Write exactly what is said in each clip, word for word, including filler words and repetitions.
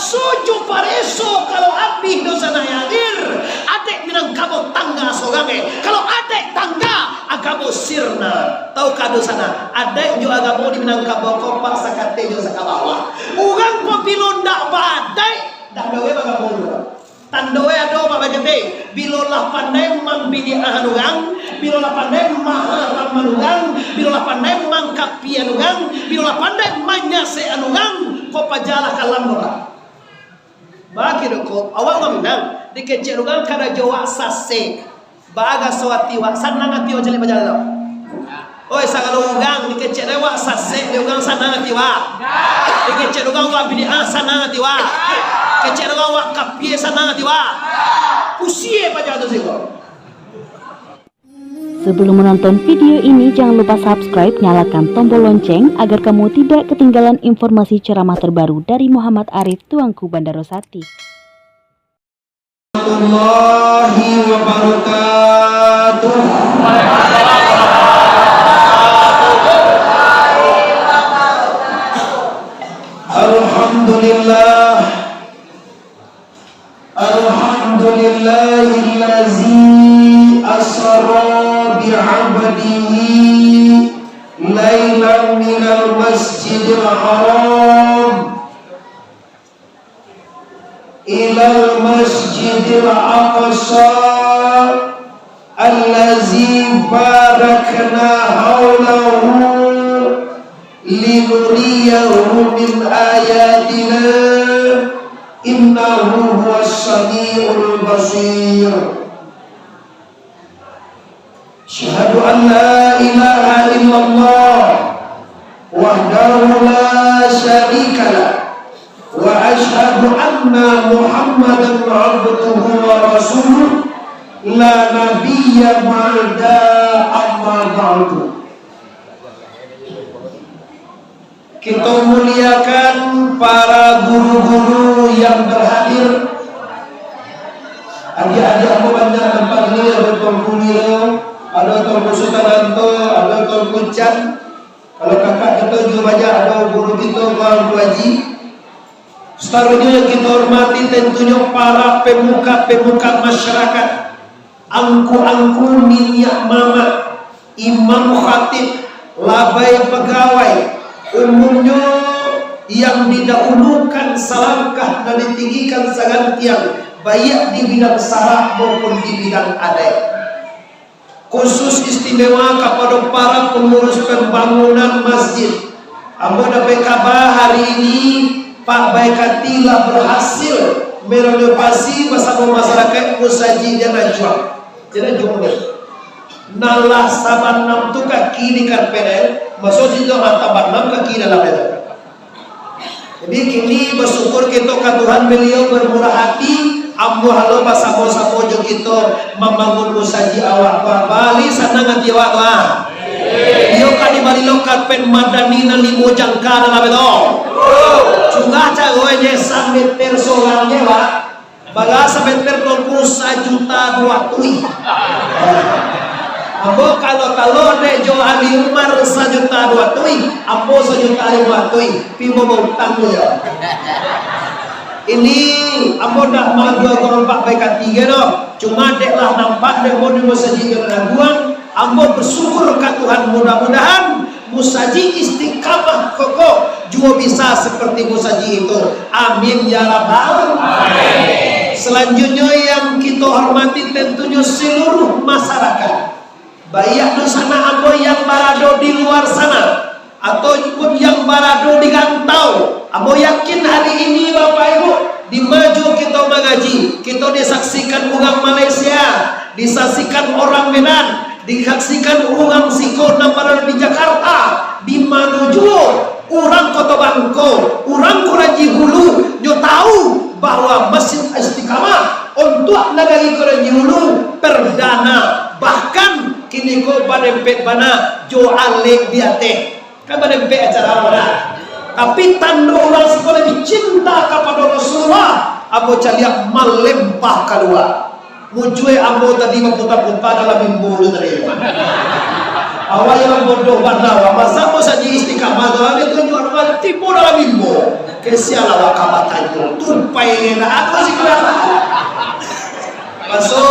Suju pareso kalau abih dunsanak hadir, adaik Minangkabau tangga sorang, eh. Kalau adaik tangga, agamo sirna. Tahukah dunsanak, adaik jo agamo di Minangkabau ko, Pak, sakateh jo sakabawah. Urang pabilo ndak baadaik, ndak ado we bagamo urang. Tando we ado, Pak, bakete, bilo lah pandai mambidiahan urang, bilo lah pandai maharaman urang, bilo lah pandai mangkapian urang, bilo lah pandai manyasekan urang, ko pajalah kalam, Pak. Bagi doko, awak urang Minang, dikecek urang karajo wak sasek. Bagaso ati wak, sanang ati wak caliak bajalan tu. Oi, sagalo urang dikecek dek wak sasek, dek urang sanang ati wak. Dikecek urang wak bidiah, sanang ati wak. Kecek urang wak kapia, sanang ati wak. Pusia paja tu siko. Sebelum menonton video ini, jangan lupa subscribe, nyalakan tombol lonceng agar kamu tidak ketinggalan informasi ceramah terbaru dari Muhammad Arif, Tuanku Bandaro Sati. Warahmatullahi wabarakatuh. Alhamdulillah. Alhamdulillahillazi asra bi'abdihi lailan minal masjidil haram ilal masjidil aqsa allazi barakna haulahu linuriyahu min ayatina innahu huwas samiul basir. Asyhadu an la ilaha illallah wahdahu la syarika lah, wa asyhadu anna Muhammadan abduhu wa rasuluh, la nabiyya ba'da, amma ba'du. Kito muliakan para guru-guru yang berhadir. Adiak-adiak ambo banyak nampak ni, ado Tuanku Wiro, ado Tuanku Sutananto, ado Tuanku Chan. Kalau kakak kito juo banyak, ado guru kito, Tuanku Haji. Sataruihnyo yang kito hormati, tentunyo para pemuka-pemuka masyarakat. Angku-angku, niniak mamak, imam khatib, labai pagawai, umumnyo yang didahulukan salangkah nan ditinggikan sagantiang, baiak di bidang sara maupun di bidang adaik. Khusus istimewa kapado para pangurus pambangunan masjid. Ambo dapek kaba hari ini, Pak Baikati lah barhasil merenovasi basamo masarakaik musajik di Najuang. Di Najuang tu. Nan lah sabanam tu kaki di karpet, eh. Maksud situ lah tabanam kaki dalam itu. Jadi kini basyukur kito ka Tuhan, Baliau bamurah ati, ambo halo basamo-samo jo kito mambangun musajik awak tu. Bali sanang ati awak tu, ah. Iyo ka dibali lo karpet madani nan limo jangka dalam itu. Cuma caro inyo sameter sorangnyo, Pak. Bara sameter Tuanku? Sajuta duo ratuih. Ambo kalau talo dek jo Ali Umar sajuta duo ratuih, ambo sajuta limo ratuih, pi ambo bautang tu yo. Ini ambo ndak maaduan Pak Baikati doh, cuma dek lah nampak dek ambo di musajik Najuang, ambo basyukur ka Tuhan, mudah-mudahan musajik Istiqamah kokoh juo bisa saperti musajik itu. Amin ya rabbal alamin. Salanjuiknyo yang kito hormati, tantunyo saluruah masarakat, baiak dunsanak ambo yang barado di lua sana, ataupun yang barado di rantau. Ambo yakin hari ini, Bapak Ibu, di ma juo kito mangaji, kito disaksikan urang Malaysia, disaksikan urang Medan, disaksikan urang siko nan barado di Jakarta, di mano juo urang Koto Bangko, urang Kuranji Hulu, nyo tahu bahwa Masjid Istiqamah untuak nagari Kuranji Hulu perdana, bahkan kini ko badempet bana jo alek di ateh. Kan badempet acara awak lah. Tapi tando urang siko labiah cinta kapado Rasulullah, ambo caliak malempah kalua. Mujua ambo tadi baputa-puta dalam mimbo tu tadi. Awak yang bodoh bana, awak masa ambo saji Istiqamah tu, ambo tunjuak rumah tibo dalam mimbo. Kesian awak ka batanyo, tupai nak ado sih kurang. Paso,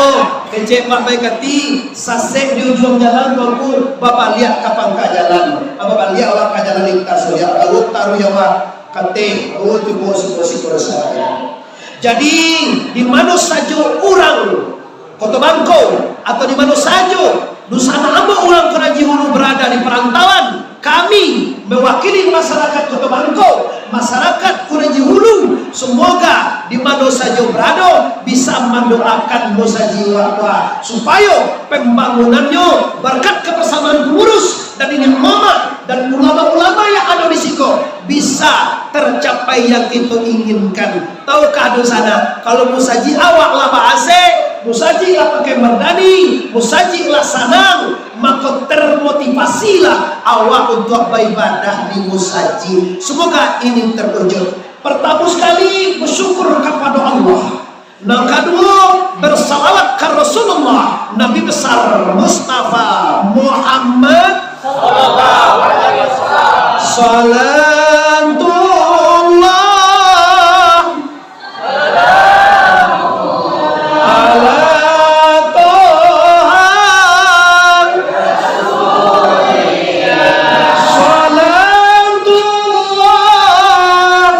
kecek Pak Baikati, sasek di ujuang jalan tu aku, babaliak ka pangka jalan. Babaliak awak ka jalan lintas, liak, baru taruh nyawa, kateh, oh, tu bos, bos, bos, bos. Jadi, di mano sajo urang Koto Bangko, atau di mano sajo dunsanak ambo urang Kuraji Hulu berada di perantauan, kami mewakili masyarakat Koto Bangko, masyarakat Kuraji Hulu, semoga di mano sajo berado bisa mandoakan musajik awak, supayo pembangunannyo berkat kebersamaan pengurus dan niniak mamak dan ulama-ulama yang ado di siko bisa tercapai yang kito inginkan. Tahukah dunsanak, kalau musajik awak lah ba-A C, musajik lah pakai mardani, musajik lah sanang, mako termotivasilah awak untuak baibadah di musajik. Semoga ini terwujud. Pertama sekali, bersyukur kepada Allah. Nan kaduo, bersalawat ka Rasulullah, Nabi Besar Mustafa Muhammad. Salatullah ala Toha. Salatullah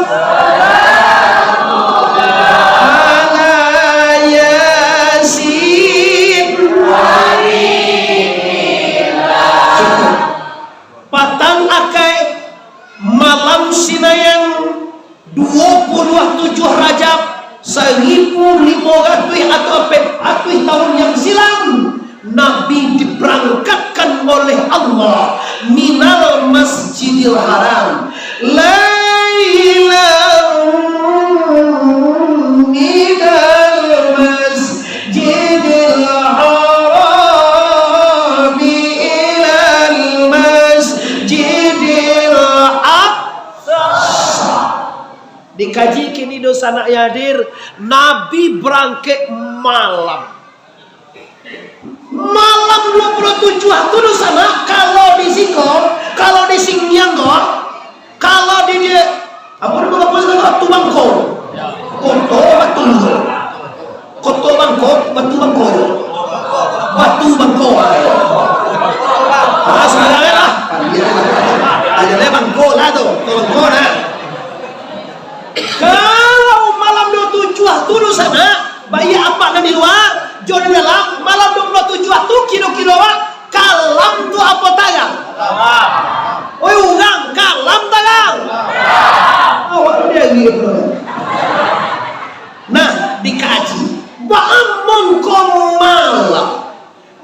ala Yasin. Patang akai, malam Sinayan, duo puluah tujuah Rajab, saribu limo ratuih atau ampek ratuih tahun yang silam, Nabi diberangkatkan oleh Allah minal Masjidil Haram. Lailan minal Masjidil Haram ilal Masjidil Aqsa. Dikaji kini dunsanak yang hadir, Nabi barangkek malam. Malam duo puluah tujuah tu dunsanak, kalau di siko, kalau di Singiang ko, kalau di, di, apo namo kampung siko, Batu Bangko. Koto Batu. Koto Bangko, Batu Bangko. Batu Bangko. Ah, sudah lah. Aja lah Bangko lah tu. Koto Bangko nah. Kalau malam duo tujuah tu dunsanak, baiak apak nan di lua, jo di dalam, malam duo puluah tujuah tu kiro-kiro awak, kalam tu apo tarang? Oi urang, kalam tarang? Awak tu dia gitu. Nah, dikaji. Baa mangko malam?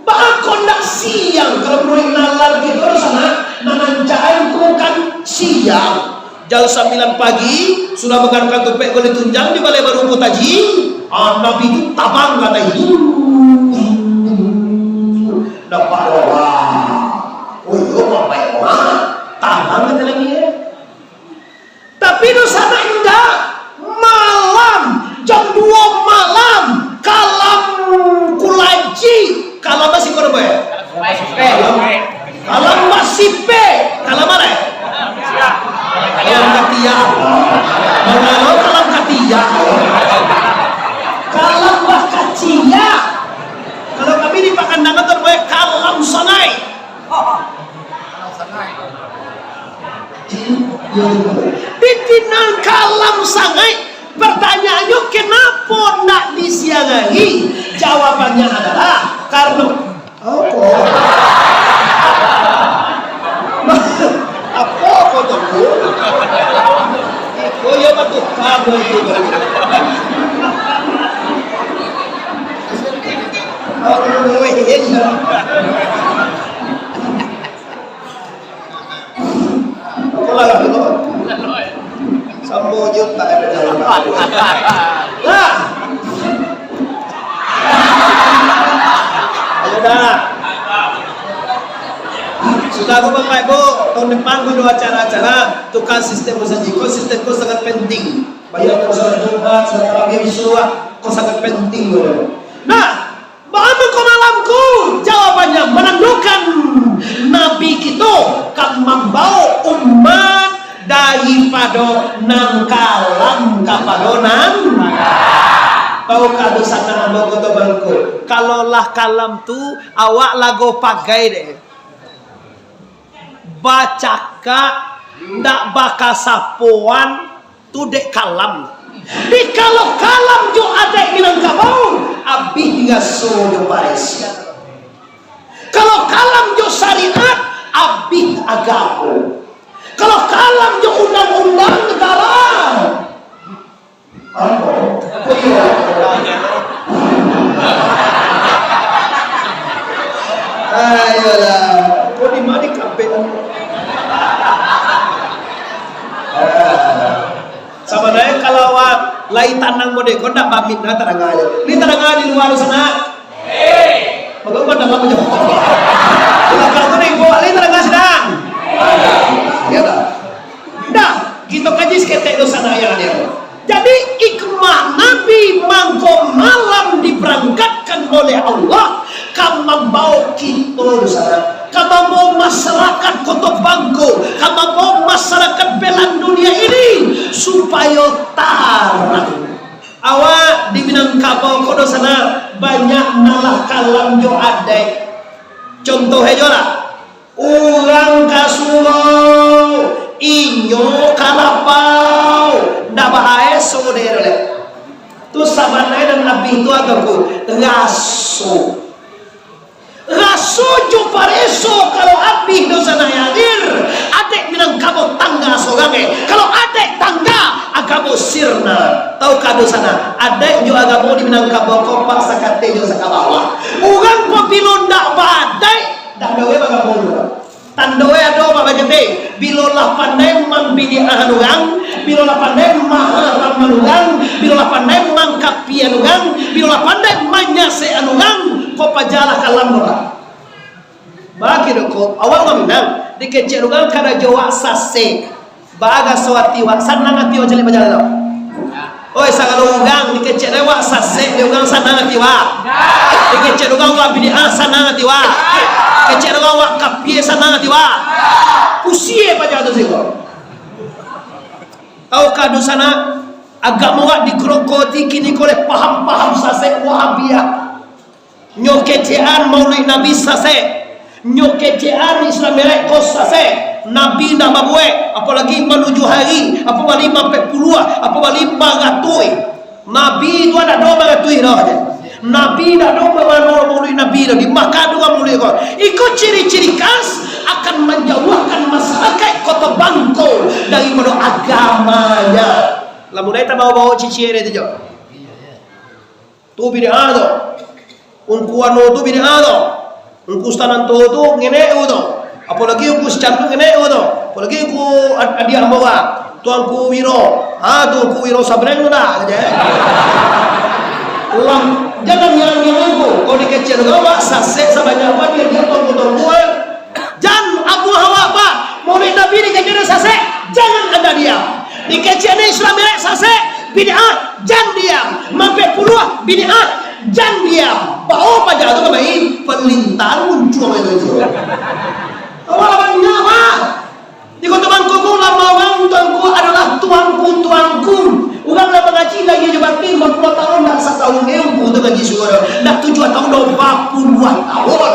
Baa kok ndak siang, kalau menurut nalar kito di sana, nan ancaan tu kan siang. Jam sambilan pagi, sudah makan katupek gulai tunjang di balai baru Kutaji, ah, Nabi tu tabang ka ateh. Nampak doa. Oh iyo, baik doa. Tabang ka ateh lagi, eh. Tapi dunsanak indak, malam, jam duo malam, kalam Kulaji, kalam masih kono bae. Kalam, kalam basipe, kalam mana? Kalam katiak. Mangalo kalam katiak? Kalam bakaciak. Kalau kami di Pakandangan tu bae kalam sangai. Di tinang kalam sangai. Pertanyaannyo, kenapo ndak di siang hari? Jawabannyo adalah, karano, apo? Apo, apo tu? Iko yo batuka, apo itu? Aduh, weh. Apo lah tu? Sambo juta eh, dah. Lah. Ayo dah. Sudah ko, Bapak Ibu, tahun depan ko ado acara-acara tukar sistem musajik. Ko sistem ko sangat penting. Banyak ko salat Jumat, salat tarawih, Isya, ko sangat penting ko. Nah, Baa mangko malam ko? Jawabannyo manandokan Nabi kito ka mambawo umat Daripado nan kalam kapado nan, tau ka dosa nan ambo koto bangko. Kalau lah kalam tu, awak lago pagai dek. Bacakak ndak bakasapoan tu dek kalam. Di kalau kalam jo adaik Minangkabau, abih raso jo paresia. Kalau kalam jo syariat, abih agamo. Kalau kalam jo undang-undang negara, apo? Kok iyo? Ayolah. Kok di ma di kampek? Sabananyo kalau awak lai tanang model ko, ndak bamit nah tadanga ajo. Ni tadanga di lua tu sanak. Mako, pandang apo jo? Kalau tu ni, buat lain tadanga sidang. Iyo tak? Nah, kito kaji saketek dosa nan ado. Jadi, hikmah Nabi mangko malam diberangkatkan oleh Allah ka mambaok kito dosa, ka mambaok masyarakat Koto Bangko, ka mambaok masyarakat belahan dunia ini supayo tarang. Awak di Minangkabau ko dosa banyak malah kalam jo adaik. Contoh ajo lah, urang ka surau, inyo ka lapau, ndak baa eso dek lai. Tu sabananyo nan abih tu atau ku raso. Raso jo pareso kalau abih dosa nan hadir, adaik Minangkabau tangga sorang eh. Kalau adaik tangga, agamo sirna. Tau ka dosa nan, adaik jo agamo di Minangkabau ko pak sakateh jo sakabawah. Urang pabilo ndak baadaik, ndak ado we bagamo tu. Tando e ado, Pak Bajete, bilo lah pandai mambidiahan urang, bilo lah pandai maharamkan urang, bilo lah pandai mangkapian urang, bilo lah pandai manyasekan urang, ko pajalah kalam urang. Bagi doko, awak urang Minang, dikecek urang karajo wak sasek. Bagaso ati wak, sanang ati wak caliak bajalan tu. Oi, sagalo urang dikecek dek wak sasek, dek urang sanang ati wak. Dikecek urang wak bidiah, sanang ati wak. Kecek urang wak kapia, sanang ati wak. Usie paja tu siko. Tau ka dosa nak, agak murak digerogoti kini ko oleh paham-paham sasek Wahabiah. Nyo kecekan Maulid Nabi sasek, nyo kecekan Isra Mi'raj ko sasek. Nabi ndak babuek, apolagi manuju hari, apo bali mampek puluah, apo bali maratuih. Nabi tu ndak ado maratuih doh. Nabi ndak ado mamano Maulid Nabi doh, di Makkah tu Maulid ko. Iko ciri-ciri khas akan manjauahkan masyarakat Koto Bangko daripado agamanya. Lah mulai tabao-bao cicie dari tu jo. Tu bid'ah tu. Ungku anu tu bid'ah tu. Ungku Sutan Anto tu ngenek tu. Apolagi ungku Sican tu ngenek tu. Apolagi ungku ad-, adiak ambo ah. Tuanku Wiro. Ha, Tuanku Wiro Sabreng tu dah, kato e. Ulang, jangan ngiang-ngiang ungku. Kau dikecek tu, awak sasek sabanyak apo dia, dia tuanku-tuanku, eh. Jan, Abu Hawa, Pak. Maulid Nabi dikecek sasek, jangan Anda diam. Dikecek ni Isra Mi'raj sasek, bid'ah, jan diam. Mampek puluah, bid'ah, jan diam. Bao paja tu kamari, pelintar muncuang itu. Awak lawan nyawa. Di Koto Bangko ko ulama urang, tuanku adalah tuanku-tuanku. Urang lah mangaji lahia jo batin, bapuluah tahun, ndak satahun, eh, ungku tu ngaji surau. Ndak tujuah tahun, doh, bapuluah tahun.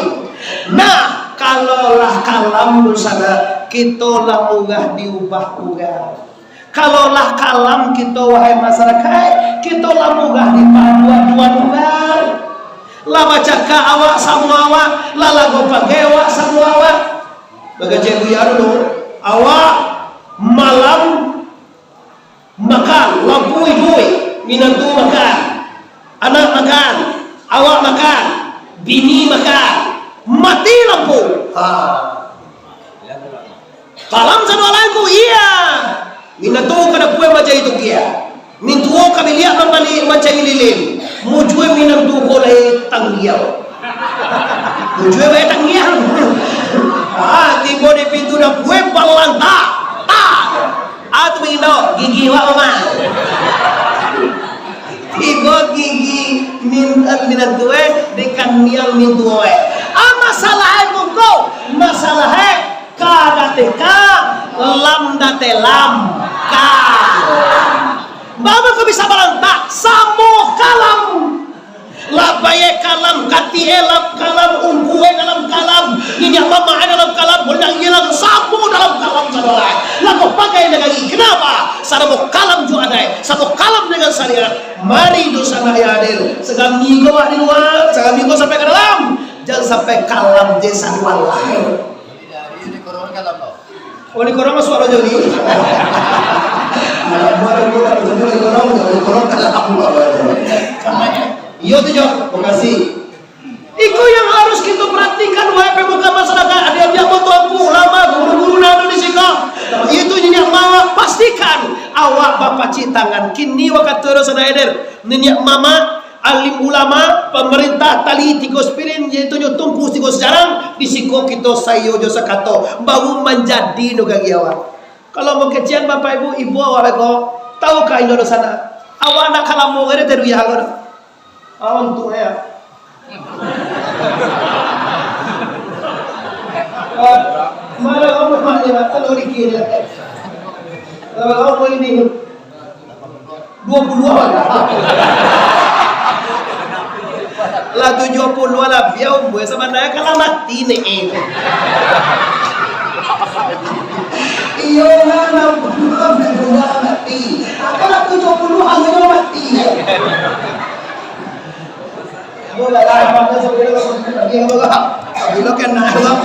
Nah, kalau lah kalam tu sanak, kito lah murah diubah urang. Kalau lah kalam kito, wahai masyarakat, kito lah murah dipaduan-duan urang. Lah bacakak awak samo awak, lah lago pagai awak samo awak. Bagajek buya dulu, awak malam makan, lampu iduik, minantu makan, anak makan, awak makan, bini makan, mati lampu. Ha. Kalam sado alai ku, iya. Minantu ka dapua mancari tukia. Mintuo ka biliak mambali mancari lilin. Mujua minantu ko lai tanggiang. Mujua bae tanggiang. Ah, tibo di pintu dapua balantak. Tak. Ah, tu minantu, gigi wak mama. Tibo gigi min-, minantu e, di kaniang mintuo e. Ah, masalah e mungko, masalah e ka dateka, Lam date lam. Kalam. Baa mangko bisa barantak? Samo kalam. Labai kalam, katiak kalam, ungku dalam kalam, niniak mamak dalam kalam, buliang ilang samo dalam kalam sadolah. Lalu pakai nagari. Kenapa? Samo kalam jo adaik, samo kalam dengan syariat. Mari dunsanak yang hadir. Sagami ko awak di lua, sagami ko sampai ka dalam. Jan sampai kalam je saduan lai. Oh, di korong suaro jo ni. Nah, buat aku tak betul di korong, di korong tak ada apa-apa. Iyo tu jo, makasih. Iko yang harus kita perhatikan, wahai pemuka masyarakat, adik-adik, batua, ulama, guru-guru nan ado di siko. Itu niniak mamak, pastikan awak bapacik tangan. Kini wakatu dunsanak hadir, niniak mamak, alim ulama, pamarintah tali tigo sipirin, yaitu nyo tungku tigo sajarang, di siko kito saiyo jo sakato, baru manjadi nagari awak. Kalau mangkecian bapak ibu, ibu awak beko, tahukah inyo dunsanak? Awak nak ka lamo gare teruya ko. Awan tu ya. Ah, mana kamu mak ni, kalau dikira. Kalau kamu ini, Duo puluah lah. Lah tujuah puluah lah, biar umur sabananyo kan lah mati ni. Iyo lah, enam puluah lah mati. Apo lah tujuah puluah lah mati. Bilo kena lah.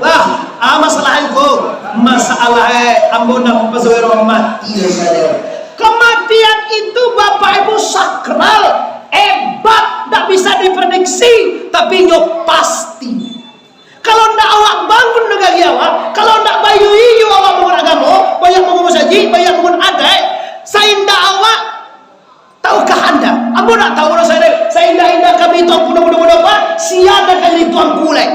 Lah, ah, masalah ko, masalah, eh, ambo nampak sawero mati sajo. Kematian itu, Bapak Ibu, sakral, hebat, ndak bisa diprediksi, tapi nyo pasti. Kalau ndak awak bangun nagari awak, kalau ndak baiyo-iyo awak bangun agamo, banyak bangun masajik, banyak bangun adaik, saindak awak Tahukah anda? Ambo ndak tahu doh, saindak, saindak-indak kami tu, budak-budak apa? Sia nan ka jadi tuanku lai.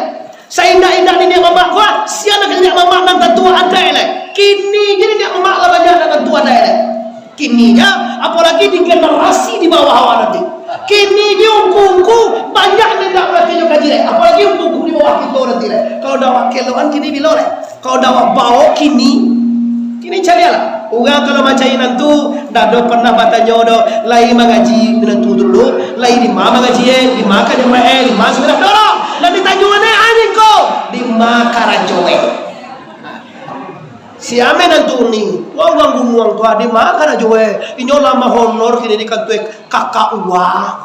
Saindak-indak niniak mamak ko, sia nan ka jadi mamak nan tantu adaik lai. Kini je niniak mamak lah banyak nan tantu adaik lai. Kini je, apolai di generasi di bawah awak nanti. Kini je ungku-ungku banyak nan indak barati jo kaji lai. Apolai ungku-ungku di bawah kito nanti lai. Kalau dah wakil lawan kini bilo lai. Kalau dah awak baok kini, kini caliaklah. Urang kalau mancari nan tu, ndak ado pernah batanyo doh, lai mangaji nan tu dulu, lai di ma mangaji e, di ma ka jamaah e, di ma sudah dorong. Nan ditanyo ne anjing ko, di ma karajo e. Si Ame nan tu ni, wah urang gunuang tu, di ma karajo e. Inyo lah mahonor kini di kantua kakak uwa.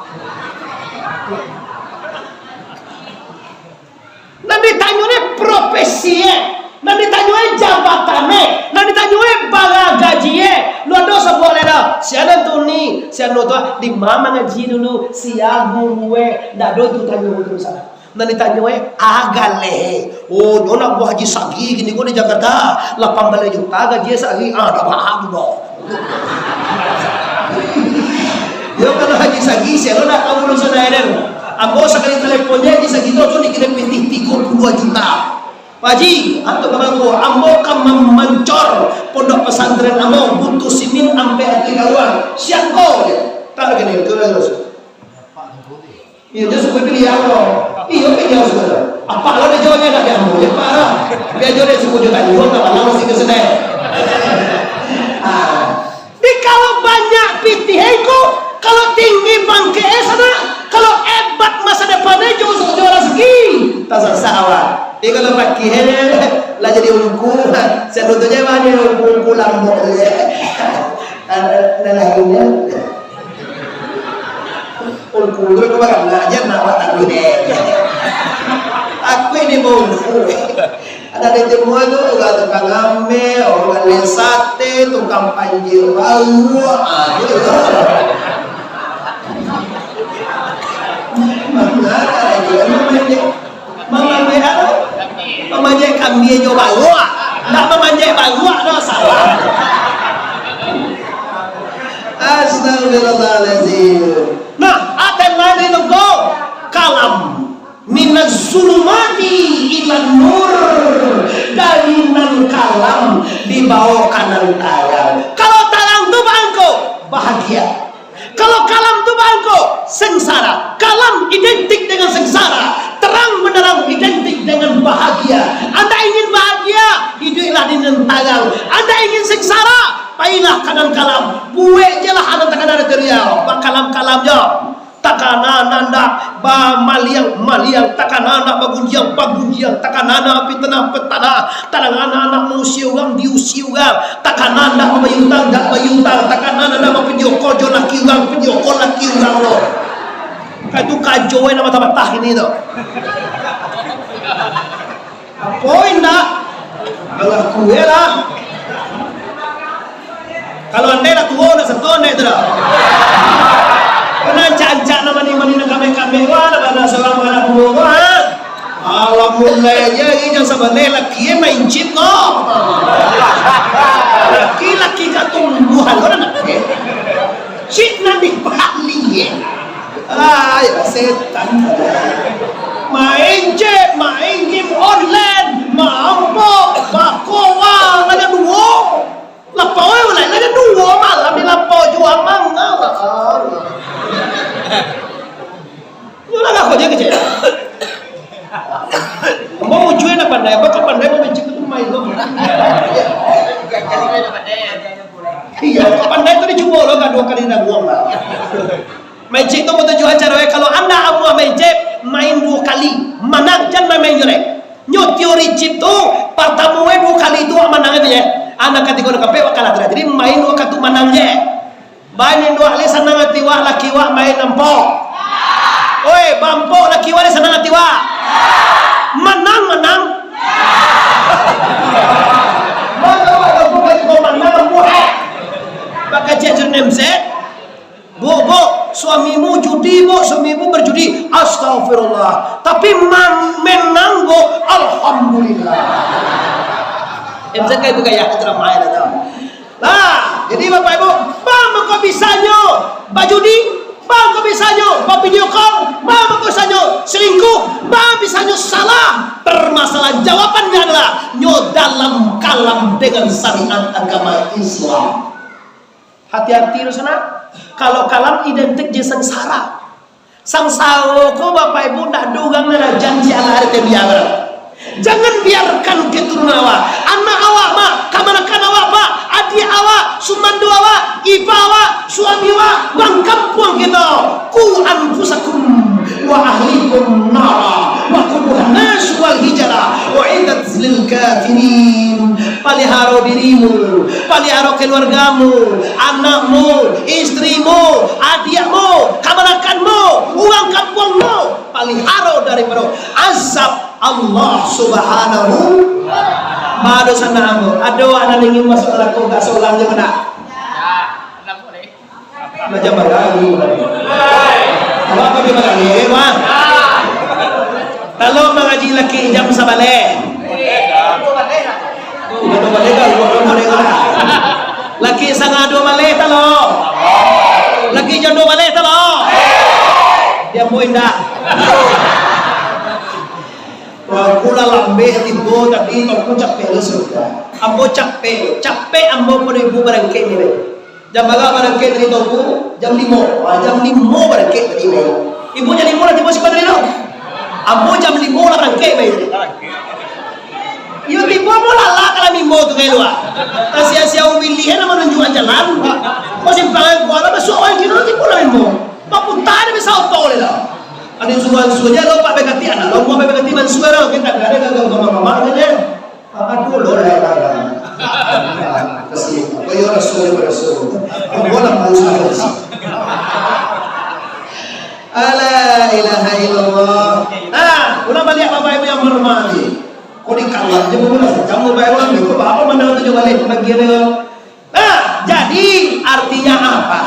Nan ditanyo ne profesi e, nan ditanyo e jabatan e, nan ditanyo e bara gaji e. Lu ado sabuah lai dah. Sia nan tu ni, sia nan tu, di ma mangaji dulu, sia guru e. Ndak ado tu tanyo tu salah. Nan ditanyo e, agaleh e. Oh, nyo nak buah Haji Sagi kini ko di Jakarta, lapan baleh juta gaji e sahari. Ah, ndak baa tu doh. Yo, kalau Haji Sagi, sia lo ndak tahu urang saudara. Ambo sakali telepon je, Haji Sagi tu langsung dikirim pitih tigo puluah juta. "Pak Haji, antuk ka mangko, ambo ka mamancor pondok pesantren ambo, butuh simin ampek ateh galungan." "Siap ko," je. Tak kini, tu lah terus. Iyo, jan suko pilihan lo. Iyo, pilihan suko. Apak lo dijualnyo dak diambo, yo, Pak, lah. Biar jo dek suku juta jual, tak malang masih ke sedek. Ah. Di kalau banyak pitih iko, kalau tinggi pangkek e sanak, kalau hebat masa depan e, jo, jo rezeki. Tak sasak awak. Di kalau pakih e, lah jadi ungku, sebetulnyo mah ungku-ungku lambok tu, yo. Ah, nah, nah, ini. Ungku tu kau baranak je, nak awak takuik deh. Aku ini mau ungku. Ada di timur tu, urang tukang ameh, urang gali sate, tukang panjir baruak. Ah, gitu. Mana ada lagi, mana ada lagi. Mamanjek apo? Mamanjek kambia jo baruak. Ndak mamanjek baruak doh, salah. Astagfirullahalazim. Nah, ateh mani tu ko kalam. Minaz zulumati ilan nur. Dari nan kalam dibawa ka nan tarang. Kalau tarang tu bangko, bahagia. Kalau kalam tu bangko, sengsara. Kalam identik dengan sengsara. Terang benderang identik dengan bahagia. Anda ingin bahagia, hiduiklah di nan tarang. Anda ingin sengsara, pailah ka nan kalam. Buek je lah anak takana dari Riau, bakalam-kalam je. Takana nan dak bamaliang-maliang, takana nan bagunjiang-bagunjiang, takana nan pitanah-pitanah, takana nan mausia urang diusia urang, takana nan babayia utang dak bayia utang, takana nan bapinjoko jo laki urang, pinjoko laki urang lo. Ka tu kajo ai nan batah-batah kini tu. Apo indak? Mangaku je lah. Kalau andai lah tuo, nak sato andai tu dah. Kena ancak-ancak nak mani-mani nak kambek-kambek, wah, nak bana surang bana bungo, wah. Alah mulai je, ini jan sabaleh laki main chip ko. Laki-laki ka tumbuhan ko dah nak, eh. Chip nan di Bali, eh. Ah, ya setan. Main chip, main game online, mambok, bakoa, lah jan duo. Lapau eh, lah jan duo malam di lapau juo manga. Yo lah, kau je kecek. Ambo mujua nak pandai, ambo kan pandai main chip tu main tu. Iyo, kok pandai tu dicubo lo, ka duo kali naguang lah. Main chip tu batujuan caro, eh, kalau anda amuah main chip, main duo kali, manang, jan main-main juo, eh. Nyo teori chip tu, partamo, eh, duo kali tu wak manang tu, eh. Anak katigo, anak kampek, wak kalah tu dah. Jadi main duo kali tu manang je. Ba induak lai sanang ati wak, laki wak main ampok. Oi, baampok laki wak lai sanang ati wak. Manang, manang. Manang, manang, manang, manang, manang. Bakacak jernih M Z. Bu, bu, suamimu judi, bu, suamimu berjudi. Astagfirullah. Tapi man-, menang, bu, alhamdulillah. M Z kan itu gaya ceramah ya, tahu. Nah, jadi Bapak Ibu, baa mangko bisanyo bajudi, baa mangko bisanyo bavideo call, baa mangko bisanyo selingkuh, baa bisanyo salah permasalahan. Jawabannya adalah nyo dalam kalam dengan syariat agama Islam. Hati-hati tu sanak, kalau kalam identik je sengsara. Sangsaro ko, Bapak Ibu, ndak ado urang nan ajan si alah ari teh biar. Jangan biarkan keturunan awak, anak awak, mak, kamanakan awak, pak, adiak awak, sumando awak, ipa awak, suami awak, urang kampuang kito. Ku anfusakum wa ahlikum nara, wa quduhan nasu wal hijara, uiddat lil kafirin. Paliharo dirimu, paliharo keluargamu, anakmu, istrimu, adiakmu, kamanakanmu, urang kampuangmu, paliharo daripado azab Allah Subhanahu. Bado sanak ambo, ado anak ingin masuk narako gak sorang je mana? Macam mana? Awak apo dia barani, eh, wah? Kalau mangaji laki jam sabaleh. Jondo baleh kan, jondo baleh kan. Laki sanga duo baleh talo. Laki jondo baleh talo. Dia mau indak. Aku lah lambek tibo, tapi aku capek lah sudah. Ambo capek, capek ambo pun ibu barangkek ni. Jam bara barangkek dari Toku? Jam limo. Ah, jam limo barangkek tadi, mai. Ibu jam limo lah tibo siko tadi tu. Ambo jam limo lah barangkek, mai. Iyo, tibo ambo lah lah ka dalam limo tu, kai luar. Tasia-sia umilihan nak manunjuakan jalan. Kau simpangan kuala, masuak awal kilo, tibo lah limo. Baputa dia bisa oto dia lah. Ada suruhan-suruhan dia, lompat berkati anak, lompat berkati mansuah lah. Kita ada gagal mama-mama dia. Aduh, lo lah, lah, lah. Kasih. Apa ya, rasul, ya, rasul. Apa lah, mau usah, rasul. La ilaha illallah. Nah, ulah baliak Bapak Ibu yang menghormati. Kok di kamar je, bukan lah, kamu Bapak Ibu, ambil kok Bapak mandang tujuh balik, bagian dia. Nah, jadi artinya apa?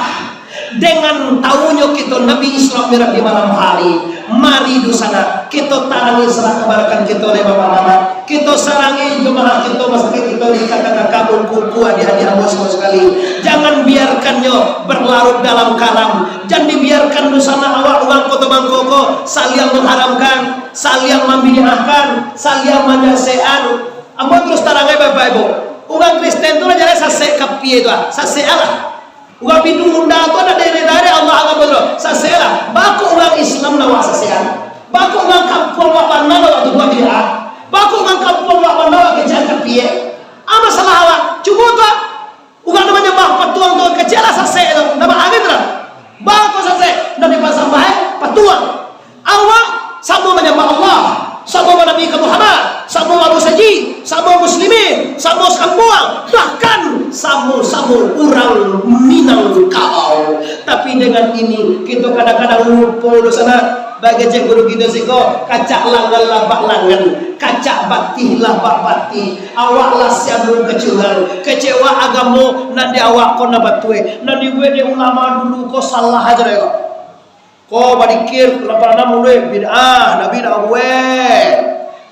Dengan tahunyo kito Nabi Isra Mi'raj di malam hari, mari dunsanak, kito tarangi, salah kabarakan kito oleh bapak-bapak, kito sarangi jamaah kito, masyarakat kito di kakak-kakak, ungku-ungku, adik-adik ambo semua sekali. Jangan biarkannyo berlarut dalam kalam. Jan dibiarkan dunsanak awak urang Koto Bangko ko saliang mengharamkan, saliang mambid'ahkan, saliang manyasekan. Ambo terus tarangai Bapak Ibu. Urang Kristen tu lah jaleh sasek kapie tu ah. Sasek lah. Urang Hindu Buddha tu ada daerah-daerah Allah agama tu. Sasek lah. Bako urang Islam lah wak sasekan. Bako urang kampuang Aku urang kampuang awak bana, awak kecek tapi, eh. Ah, masalah awak. Cubo tu, urang nan manyambah patuang tu, kecek lah sasek tu. Ndak baa tu lah. Baa tu sasek, nan dipasambah, eh, patuang. Awak samo manyambah Allah, samo manabi ka Muhammad, samo bamusaji, samo muslimin, samo sakampuang, bahkan samo-samo urang Minangkabau. Tapi dengan ini, kito kadang-kadang lupo doh sanak. Bagecek guru kito siko, kacak langan labak langan, kacak batih labak batih. Awak lah sianu kacurang, kecewa agamo nan di awak ko nan batua, nan dibuek dek ulama dulu ko salah ajo dek ko. Ko badikir lapan anam muluik, bid'ah, Nabi ndak babuek.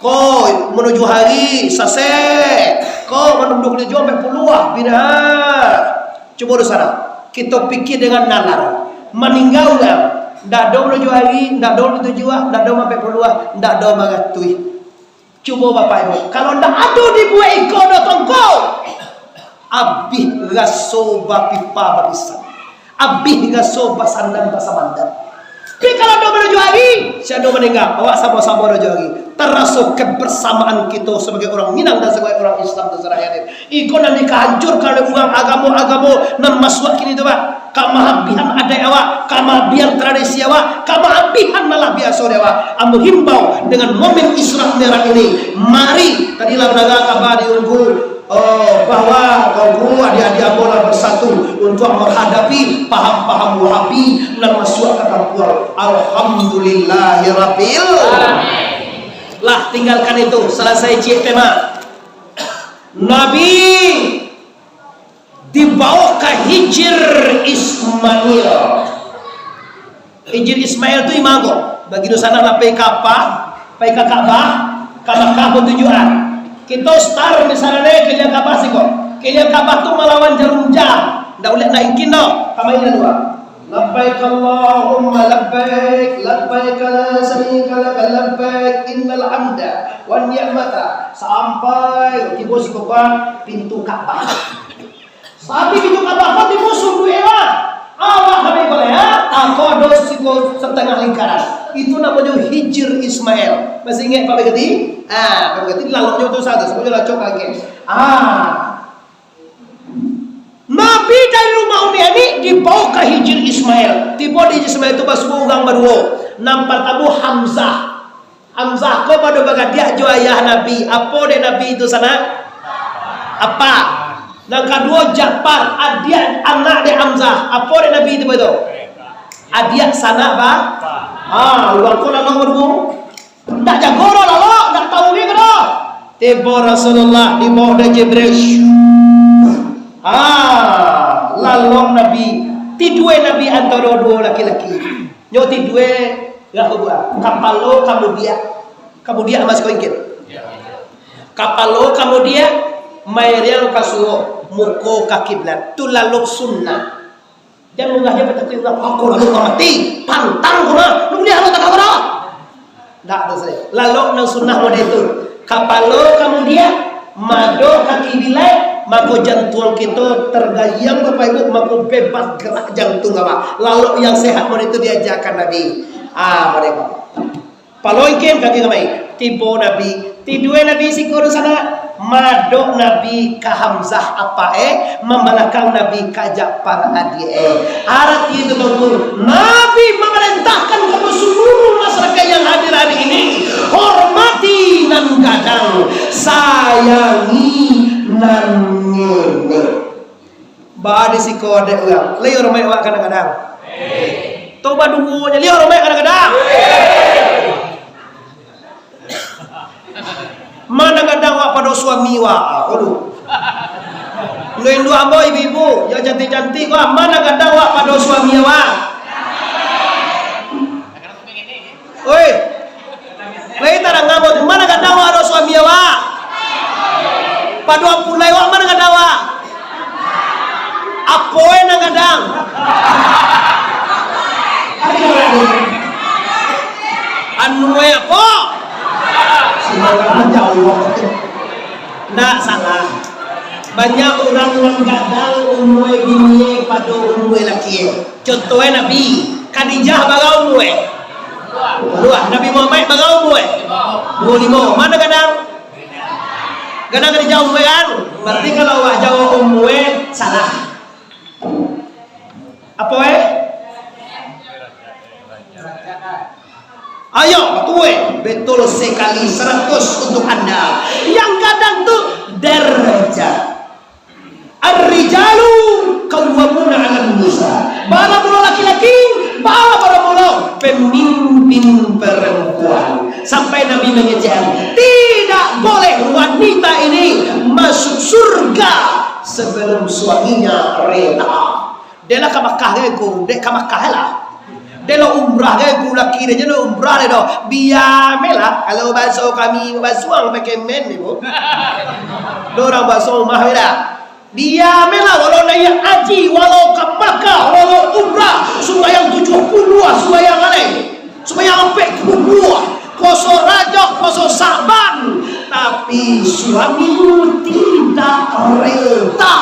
Ko manuju hari, sasek. Ko manunduak jo ampek puluah, bid'ah. Cubo doh sanak, kito pikia dengan nalar. Maningga urang, ndak ado manuju hari, ndak ado manuju tujuah, ndak ado ampek puluah, ndak ado maratuih. Cubo Bapak Ibu, kalau ndak ado dibuek iko doh tongko, abih raso bapipa bapisan, abih raso basandan basamandar. Tapi kalau ado manuju hari, sia ado maningga, awak samo-samo manuju hari. Taraso kebersamaan kito sabagai urang Minang dan sabagai urang Islam tu sadaya. Iko nan dikahancurkan oleh urang agamo-agamo nan masuak kini tu, Pak. Kamahabihan adaik awak, kamahabihan tradisi awak, kamahabihan nan lah biaso di awak. Ambo himbau dengan momen Isra Mi'raj ini, mari, tadi lah mandanga kaba di Ungku, oh, bahwa Ungku adiak-adiak ambo lah bersatu untuk menghadapi paham-paham Wahabi nan masuak ka kampuang. Alhamdulillahirabbil. Lah, tinggalkan itu, salasai ciek tema. Nabi dibaok ka Hijir Ismail. Hijir Ismail tu imam ko. Bagitu sanak lah pai ka apa? Pai ka Ka'bah, ka Makkah ko tujuan. Kito start misalnyo dari keliling Ka'bah siko. Keliling Ka'bah tu malawan jarum jam. Ndak ulek ndak ingkin doh. Kama ini dua. Labbaik Allahumma labbaik, labbaik la syarika laka labbaik, innal hamda wan ni'mata. Sampai tibo siko ka pintu Ka'bah. Sampai pintu Ka'bah, tibo sunduak e lah. Awak habis baleh, ha? Ako do siko satangah lingkaran. Itu namonyo Hijir Ismail. Masih ingat Pak Begati? Ah, Pak Begati laloknyo tu sajo, sajo lacok lagi. Ah. Nabi dari rumah Umi Ani dibaok ka Hijir Ismail. Tibo di Hijir Ismail tu basuo urang baduo. Nan partamo Hamzah. Hamzah ko pado bagadiak jo ayah Nabi. Apo dek Nabi tu sanak? Apak. Nan kaduo Ja'far, adiak anak dek Hamzah. Apo dek Nabi tu pado? Adiak sanak ba? Ha, urang ko lalok baduo. Ndak jago doh lalok, ndak tahu ni ko doh. Tibo Rasulullah dibaok dek Jibril. Ha, lalok Nabi. Tidue Nabi antaro duo laki-laki. Nyo tidue Rahubuah, kapalo ka mudiak. Ka mudiak masih ko ingkir. Kapalo ka mudiak, mairiang ka suok, muko ka kiblat. Tu lalok sunnah. Jan murah je patakuik urang, "Ako lalok ka mati, pantang ko mah, lu buliah lalok tagak ko doh." Ndak tu sajo. Lalok nan sunnah model tu. Kapalo ka mudiak, mado ka kiblat, mako jantuang kito targayang, Bapak Ibu, mako bebas gerak jantuang awak. Lalok yang sehat model tu diajakan Nabi. Ah, model tu. Paloikin kaki kamai. Tibo Nabi, tidue Nabi siko di sana. Madok Nabi ka Hamzah apak e, mambalakang Nabi ka Ja'far adiak e. Arati itu, Tuanku, Nabi mamarentahkan ka seluruh masyarakat yang hadir hari ini, hormati nan gadang, sayangi nan ngenek. Ba di siko adaik urang, lai hormaik awak ka nan gadang? Tu baduo je, lai hormaik ka nan gadang? Ma nan gadang awak pado suami awak? Aduh. Indu-indu ambo, ibu-ibu, yang cantik-cantik ko, ma nan gadang awak pado suami awak? Oi. Lai tarang ambo tu, ma nan gadang awak pado suami awak? Pado ampulai awak, ma nan gadang awak? Apo e nan gadang? Anu e apo? Ndak salah. Banyak urang nan gadang umua bini e pado umua laki e. Contoh e Nabi, Khadijah bara umua? Duo. Nabi Muhammad bara umua? Duo limo. Ma nan gadang? Kadang ka dijawab umua kan? Berarti kalau awak jawab umua, salah. Apo, eh? Ayo, betul, eh? Betul sekali, seratus untuk Anda. Yang gadang tu derajat. Ar-rijalu qawwamuna 'alan nisa. Bala mulo laki-laki, bala mulo pemimpin perempuan. Sampai Nabi mangecek, tidak boleh wanita ini masuk surga sebelum suaminya reda. Dek lah ka Makkah kan ko, dek ka Makkah lah. Dek lah umrah kan ko, laki dek je lah umrah dek doh. Bia me lah, kalau baso kami basuang pakai men ni, Bu. Dorang baso rumah me lah. Bia me lah, walau naiak haji, walau ka Makkah, walau umrah, sumbayang tujuah puluah, sumbayang alai. Sumbayang ampek puluah, puaso Rajab, puaso Sa'ban. Tapi suamimu tidak reda.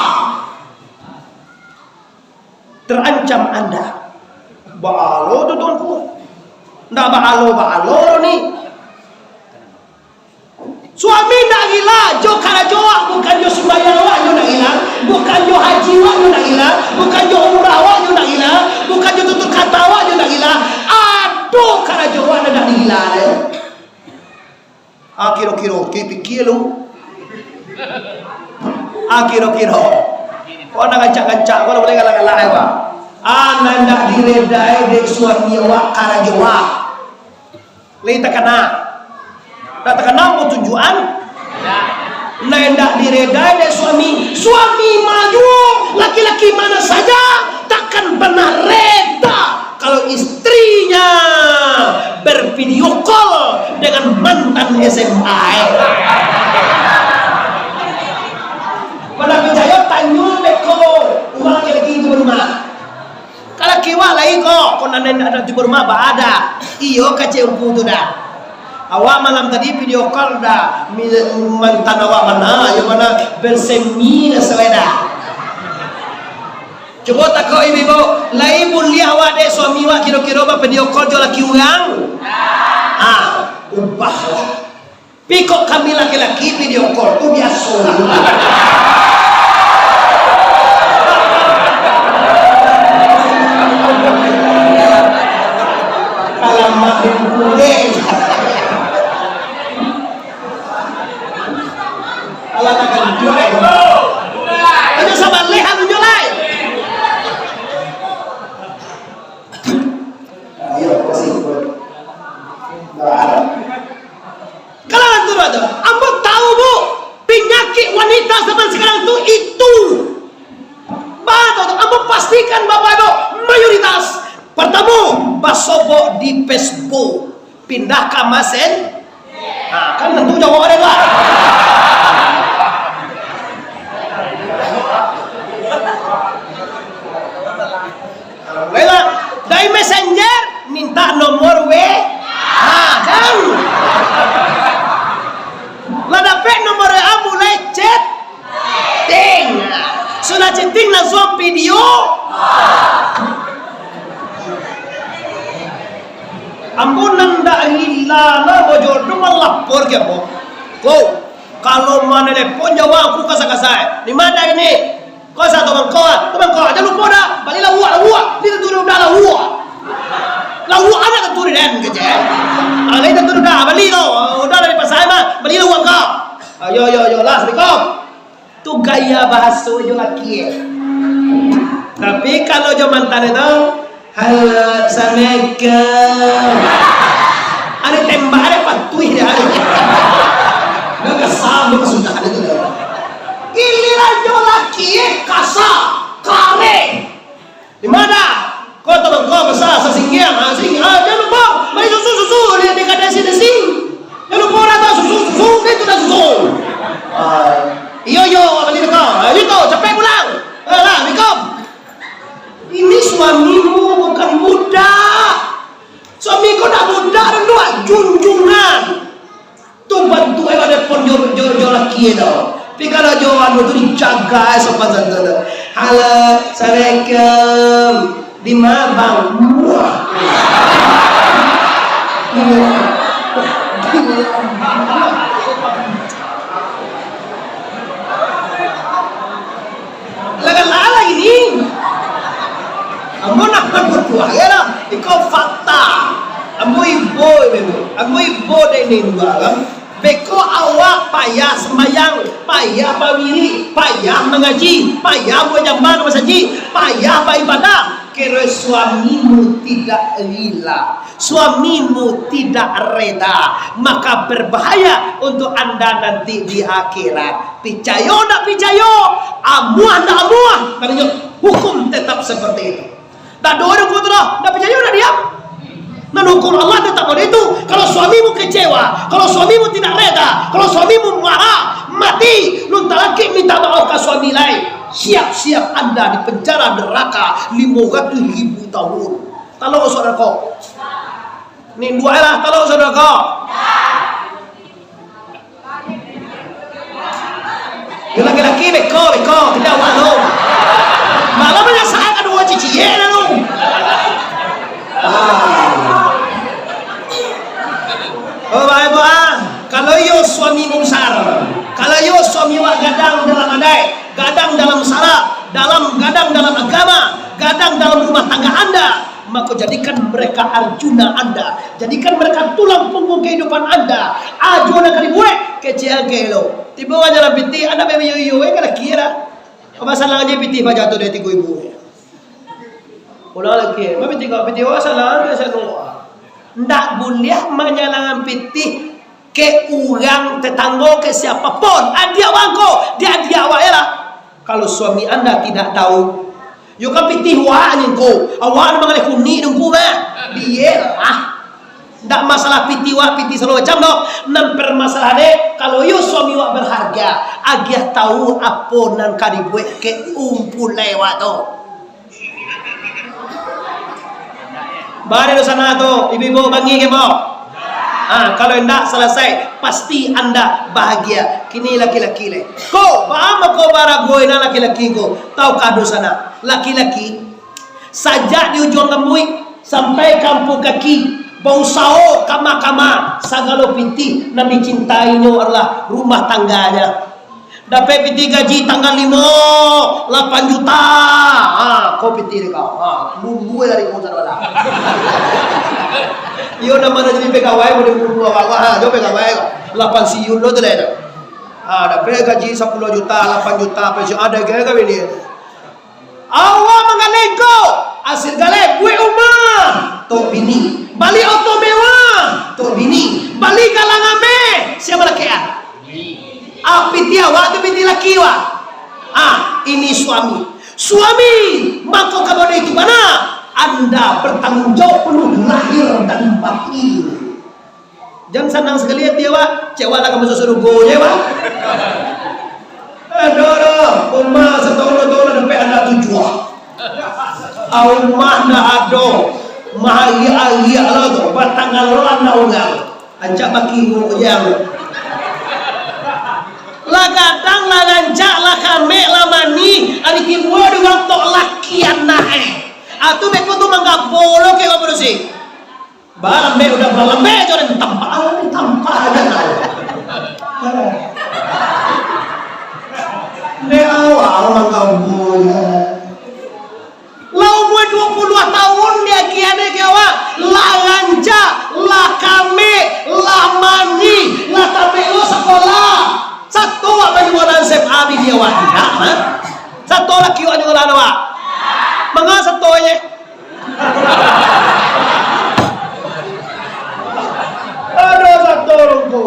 Terancam Anda. Baa lo tu, Tuanku? Ndak baa lo, baa lo ni. Suami ndak gila, jo karajo awak, bukan jo sumbayang awak nyo ndak gila, bukan jo haji awak nyo ndak gila, bukan jo umrah awak nyo ndak gila, bukan jo tutur kata awak nyo ndak gila. Ado karajo awak nan ndak digila, eh. Ah, kiro-kiro, ki pikia lu. Ah, kiro-kiro. Kau nak rancak-rancak, kau nak boleh galak-galak, eh, Pak. Ah, nan ndak diredai dek suami awak, karajo awak. Lai takana. Ndak takana, mau tunjuakan. Nan ndak diredai dek suami. Suami ma juo, laki-laki mana saja, takkan pernah reda kalau istrinya bervideo call dengan mantan S M A, eh. Kalau picayo, tanyo beko urang laki-laki tu rumah. Kalau kiwak lai ko, ko nan indak ado di rumah, baa ado. Iyo, kacik ungku tu dah. Awak malam tadi video call dah. Mi-, mantan awak mana, iyo mana, bersemi dah selai dah. Cubo takok ibu-ibu, lai buliah awak dek suami awak kiro-kiro bavideo call jo laki urang? Ah, ubahlah. Pi kok kami laki-laki video call tu biaso lah. Alamak, dikulik. Alah, takkan jual. Aja sabaleh alunyo lai. Ayo, kasih. Nah. Kalau antu tu, ambo tahu, Bu, penyakit wanita zaman sekarang tu itu. Ba, tu, ambo pastikan, Bapak Ibu, mayoritas, pertamo, basobok di Facebook, pindah ka Messen-, nah, kan tentu jawab ada, Pak. Mulailah. Dari Messenger, minta nomor W A, kan? Lah dapek nomor W A, mulai chatting. Sudah chatting, langsung video. Ambo nan ndak gila, nah, bajodoh malapor ka ambo. Ko, kalau manelepon jawab aku kasar-kasar. Di mana ini? Ko sa tu mangko, ah. Tu mangko, jan lupo dah. Bali lauak, lauak. Ni tantu dah lauak. Lauak anak tantu den, kecek. Ah, ni tantu dah, bali tu. Udah dari pasar mah, bali lauak ko. Ah, yo, yo, yo, lah, assalamualaikum. Tu gaya bahaso jo laki, eh. Tapi kalau jo mantan itu, "Halo, assalamualaikum." Ada tembak, ada patuih dia, ada. Dah kesal, dah kesal, ada tu dah. Giliran jo laki, eh, kasar, kareh. Di mana? Kota Bangkok besar, sasinggiang, ah, sing-, ah, jan lupo, bali susu, susu, di, di kadai si Desi. Jan lupo dah tu, susu, susu, itu dah susu. Ah, iyo, iyo, bali dekat. Ah, itu, capek pulang. Alah, assalamualaikum. Ini suamimu bukan budak. Suami ko ndak budak, dan dua junjungan. Tu bantuak e lah telepon jo, jo, jo laki e tu. Tapi kalau jo anu tu dijaga e sopan santun tu. "Halo, assalamualaikum. Di ma, Bang?" Muah. Muah. Muah. Batua, yo lah. Iko fakta. Ambo ibo, ambo ibo dek nindua kan. Beko awak payah sembayang, payah bawirik, payah mangaji, payah buek jamban masajik, payah baibadah. Kiro suamimu tidak rila, suamimu tidak reda, maka berbahaya untuk anda nanti di akhirat. Picayo ndak picayo, amuah ndak amuah, katanya hukum tetap seperti itu. Ndak ado urang kuat tu doh, ndak picayo ndak diam. Nan hukum Allah tetap ado itu. Kalau suamimu kecewa, kalau suamimu tidak reda, kalau suamimu marah, mati, nun talakik minta maaf ka suami lai. Siap-siap anda di penjara neraka lima ratus ribu tahun. Talok saudara ko. Ni dua lah, talok saudara ko. Yo laki-laki beko, beko, tidak malu. Malah banyak saat ada orang ciciek dah tu. Ah. Oh, baik, Bu, ah. Kalau iyo suami mungsar, kalau iyo suami wak gadang dalam adaik, gadang dalam syarak, dalam gadang dalam agama, gadang dalam rumah tangga anda, maka jadikan mereka Arjuna anda, jadikan mereka tulang punggung kehidupan anda. Ajo nan ka dibuek, kecek angke lo. Tibo aja lah pitih, anda bayo-iyo, eh, ka laki lah. Apa salah aja pitih baja tu dari tigo ibu. Ulang lagi, eh. Apa pitih kau pitih, oh, salah, anda salah. Ndak buliah manyalangan pitih ke urang tetanggo, ke siapapun, adiak awak ko, di adiak awak, yo lah. Kalau suami anda tidak tahu, yo kan pitih wak ni ko, awak ni mangalih kunik dengku mah. Bialah. Ndak masalah pitih wak, pitih segala macam doh. Nan permasalahan deh, kalau yo suami wak berharga, agiah tahu apo nan ka dibuek ke umpulai wak tu. Bari doh sana tu, ibu-ibu bangih ke, Bo? Ha, kalau indak salasai, pasti anda bahagia. Kini laki-laki le. Ko, baa mako baragoi nan laki-laki ko? Taukah doh sana? Laki-laki, sajak di ujuang kambuik sampai ka ampuang kaki, bausaho kama-kama, sagalo pitih nan dicintainyo adalah rumah tangganya. Dapek pitih gaji tanggal limo, lapan juta. Ha, ko pitih dek kau. Ha, bubuih dari kau caro lah. Iyo, nan ma jadi pegawai, boleh bubuih awak-awak. Ha, jo pegawai. Lapan siun lo tu deh tu. Ha, dapek gaji sapuluah juta, lapan juta, pensiun, ado gaya kawin dia. Awak manggaleh ko, hasil galeh, buek umah, tok bini. Bali oto mewah, tok bini. Bali galang ameh, sia malakek ah? Ah, pitih awak tu pitih laki wak. Ah, ini suami. Suami, mako kabana itu bana, anda bertanggung jawab penuh lahir dan batin. Jan sanang sakali ati awak, cewek lah ka masuak sarugo je, Pak. Aduh, aduh, umah satahun dua tahun lah dapek anak tujuah. Ah, umah ndak ado, mahariak-hariak lah tu, batanggal lah anak urang. Rancak bakingok je. Lah gadang, lah rancak, lah kamek, lah manih, ari timbua di urang tok laki anak eh. Ah, tu beko tu manggabo lo kek bapadusi. Balambek udah balambek jo, den tampak, ah, den tampak aja tau. Dek awak urang kampung, ya. Lah umua dua puluah tahun di agiah dek awak, lah rancak, lah kamek, lah manih, lah tampek lo sakolah. Sato awak manyuruah S M A bini awak indak, ha? Sato laki awak nyuruah awak. Manga sato je. Aduh, sato lungku.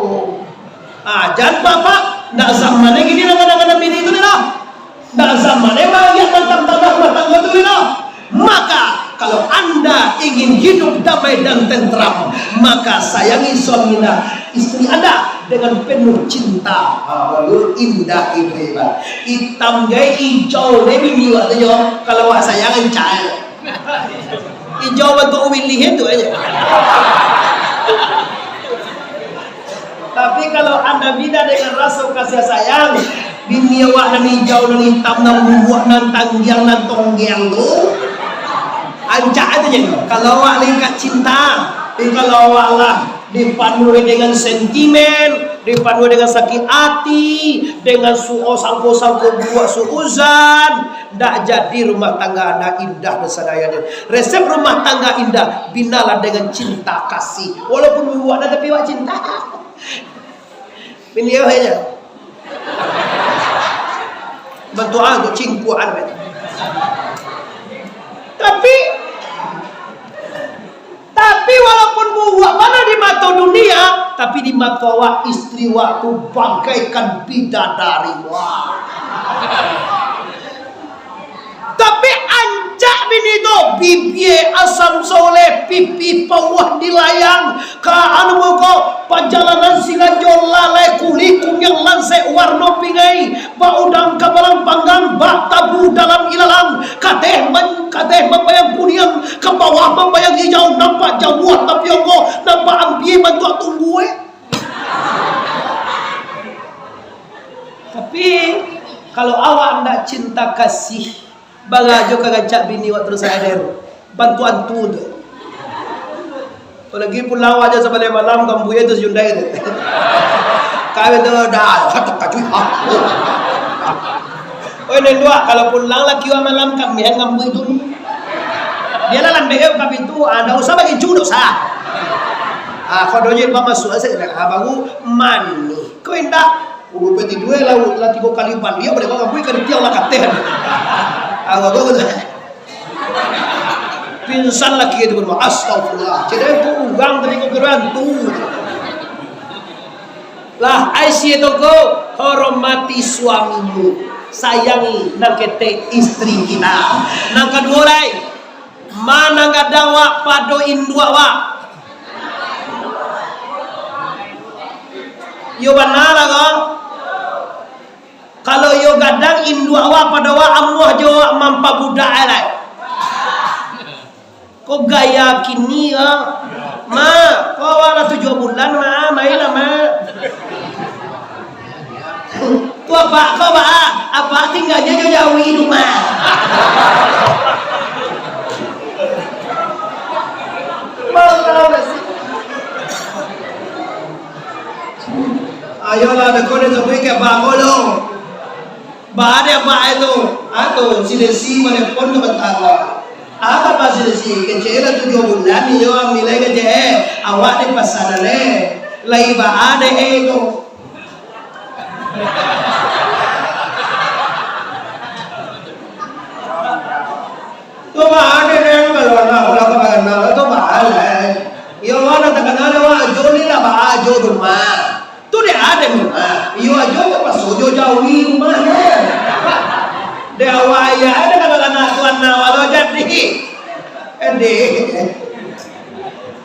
Ah, jan bapak, ndak zaman lagi ni kadang-kadang bini tu ni lah. Ndak zaman lagi mantap tanah rumah tangga tu ni lah. Maka, kalau anda ingin hidup damai dan tentram, maka sayangi suami anda, istri anda dengan penuh cinta. Ha, baru indah itu, hebat. Hitam gai, hijau gai, bini awak tu jo. Kalau awak sayang, rancak. Hijau bantuak wilih tu aja. Tapi kalau anda bina dengan rasa kasih sayang, bini awak nan hijau, nan hitam, nan bubuak, nan tanggiang, nan tonggiang tu, rancak aja je. Kalau awak lingkak cinta, tapi kalau awak lah dipanuhi dengan sentimen, Dipanuah dengan sakik ati, dengan su-, sangko-sangko buruak suuzan, ndak jadi rumah tangga anda indah dan sadayanya. Resep rumah tangga indah, binalah dengan cinta kasih. Walaupun buruak dah, tapi awak cinta. Bini awaknya. Bantu ah, tu cingkuan. Tapi, tapi walaupun buruak bana di mato dunia, tapi di mato awak, istri awak tu bagaikan bidadari. Wah. Tapi ancak bini tu, bibia asam soleh, pipi pauah dilayang, ka anu muko, pajalanan silanjo lalai, kulik kuniang lansek warno pingai, baudang kabalang panggang, bak tabu dalam ilalang, kateh man-, kateh mambayang kuniang, ka bawah mambayang ijau, nampak jauah tapi ongko, nampak ampia bantuak tunggua. Tapi, kalau awak ndak cinta kasih, barajo ka rancak bini awak terus sadar. Bantu antu tu. Apolai pulang awak jo sabaleh malam, kambuik tu Hyundai tu. Kawin tu dah, ha, takajui, ha. Oi, Neng Duak, kalau pulang laki awak malam, kami yang ngambuik tu. Bialah lambek ka pintu, ah, ndak usah bagincu, ndak usah. Ah, kau doje bamasuak sajo, ah, baru mani. Kau indak, ulu pe tidua lah, lah tigo kali baliak, baliak ka kampuang, ka ditiang lah kateh. Ah, bagus. Pingsan laki itu, astagfirullah. Jadi itu urang tadi kau kira hantu. Lah, ai sia toko, hormati suamimu. Sayangi nan ketek istri kita. Nan kaduo lai, ma nan gadang wak pado induak wak. Iyo bana lah ko. Kalau iyo gadang induak wak pado wak, amuah jo wak mampabudak ai lai. Ko gaya kini ko. Ma, ko awak lah tujuah bulan, Ma, mailah, Ma. Tu apak ko, Pak, apak tinggalnyo jo jawi rumah. Ayolah, deko disabuik ka apak ko lo. Baa dek apak tu? Ado silesi manelpon ka bataro. Apo silesi? Kecek lah tujuah bulan iyo ambilai kecek. Awak di pasanan eh. Lai baa dek eh tu? Tu baa dek eh, kalau anak urang ka baranak tu baa lai. Iyo, awak nak takana dek awak, ajo ni lah baa ajo tu mah. Tu dek ade mah. Iyo ajo tapaso jo jawi rumah nyo. Dek awak ayah ade kata anak tu anak awak lo jadi. Ade.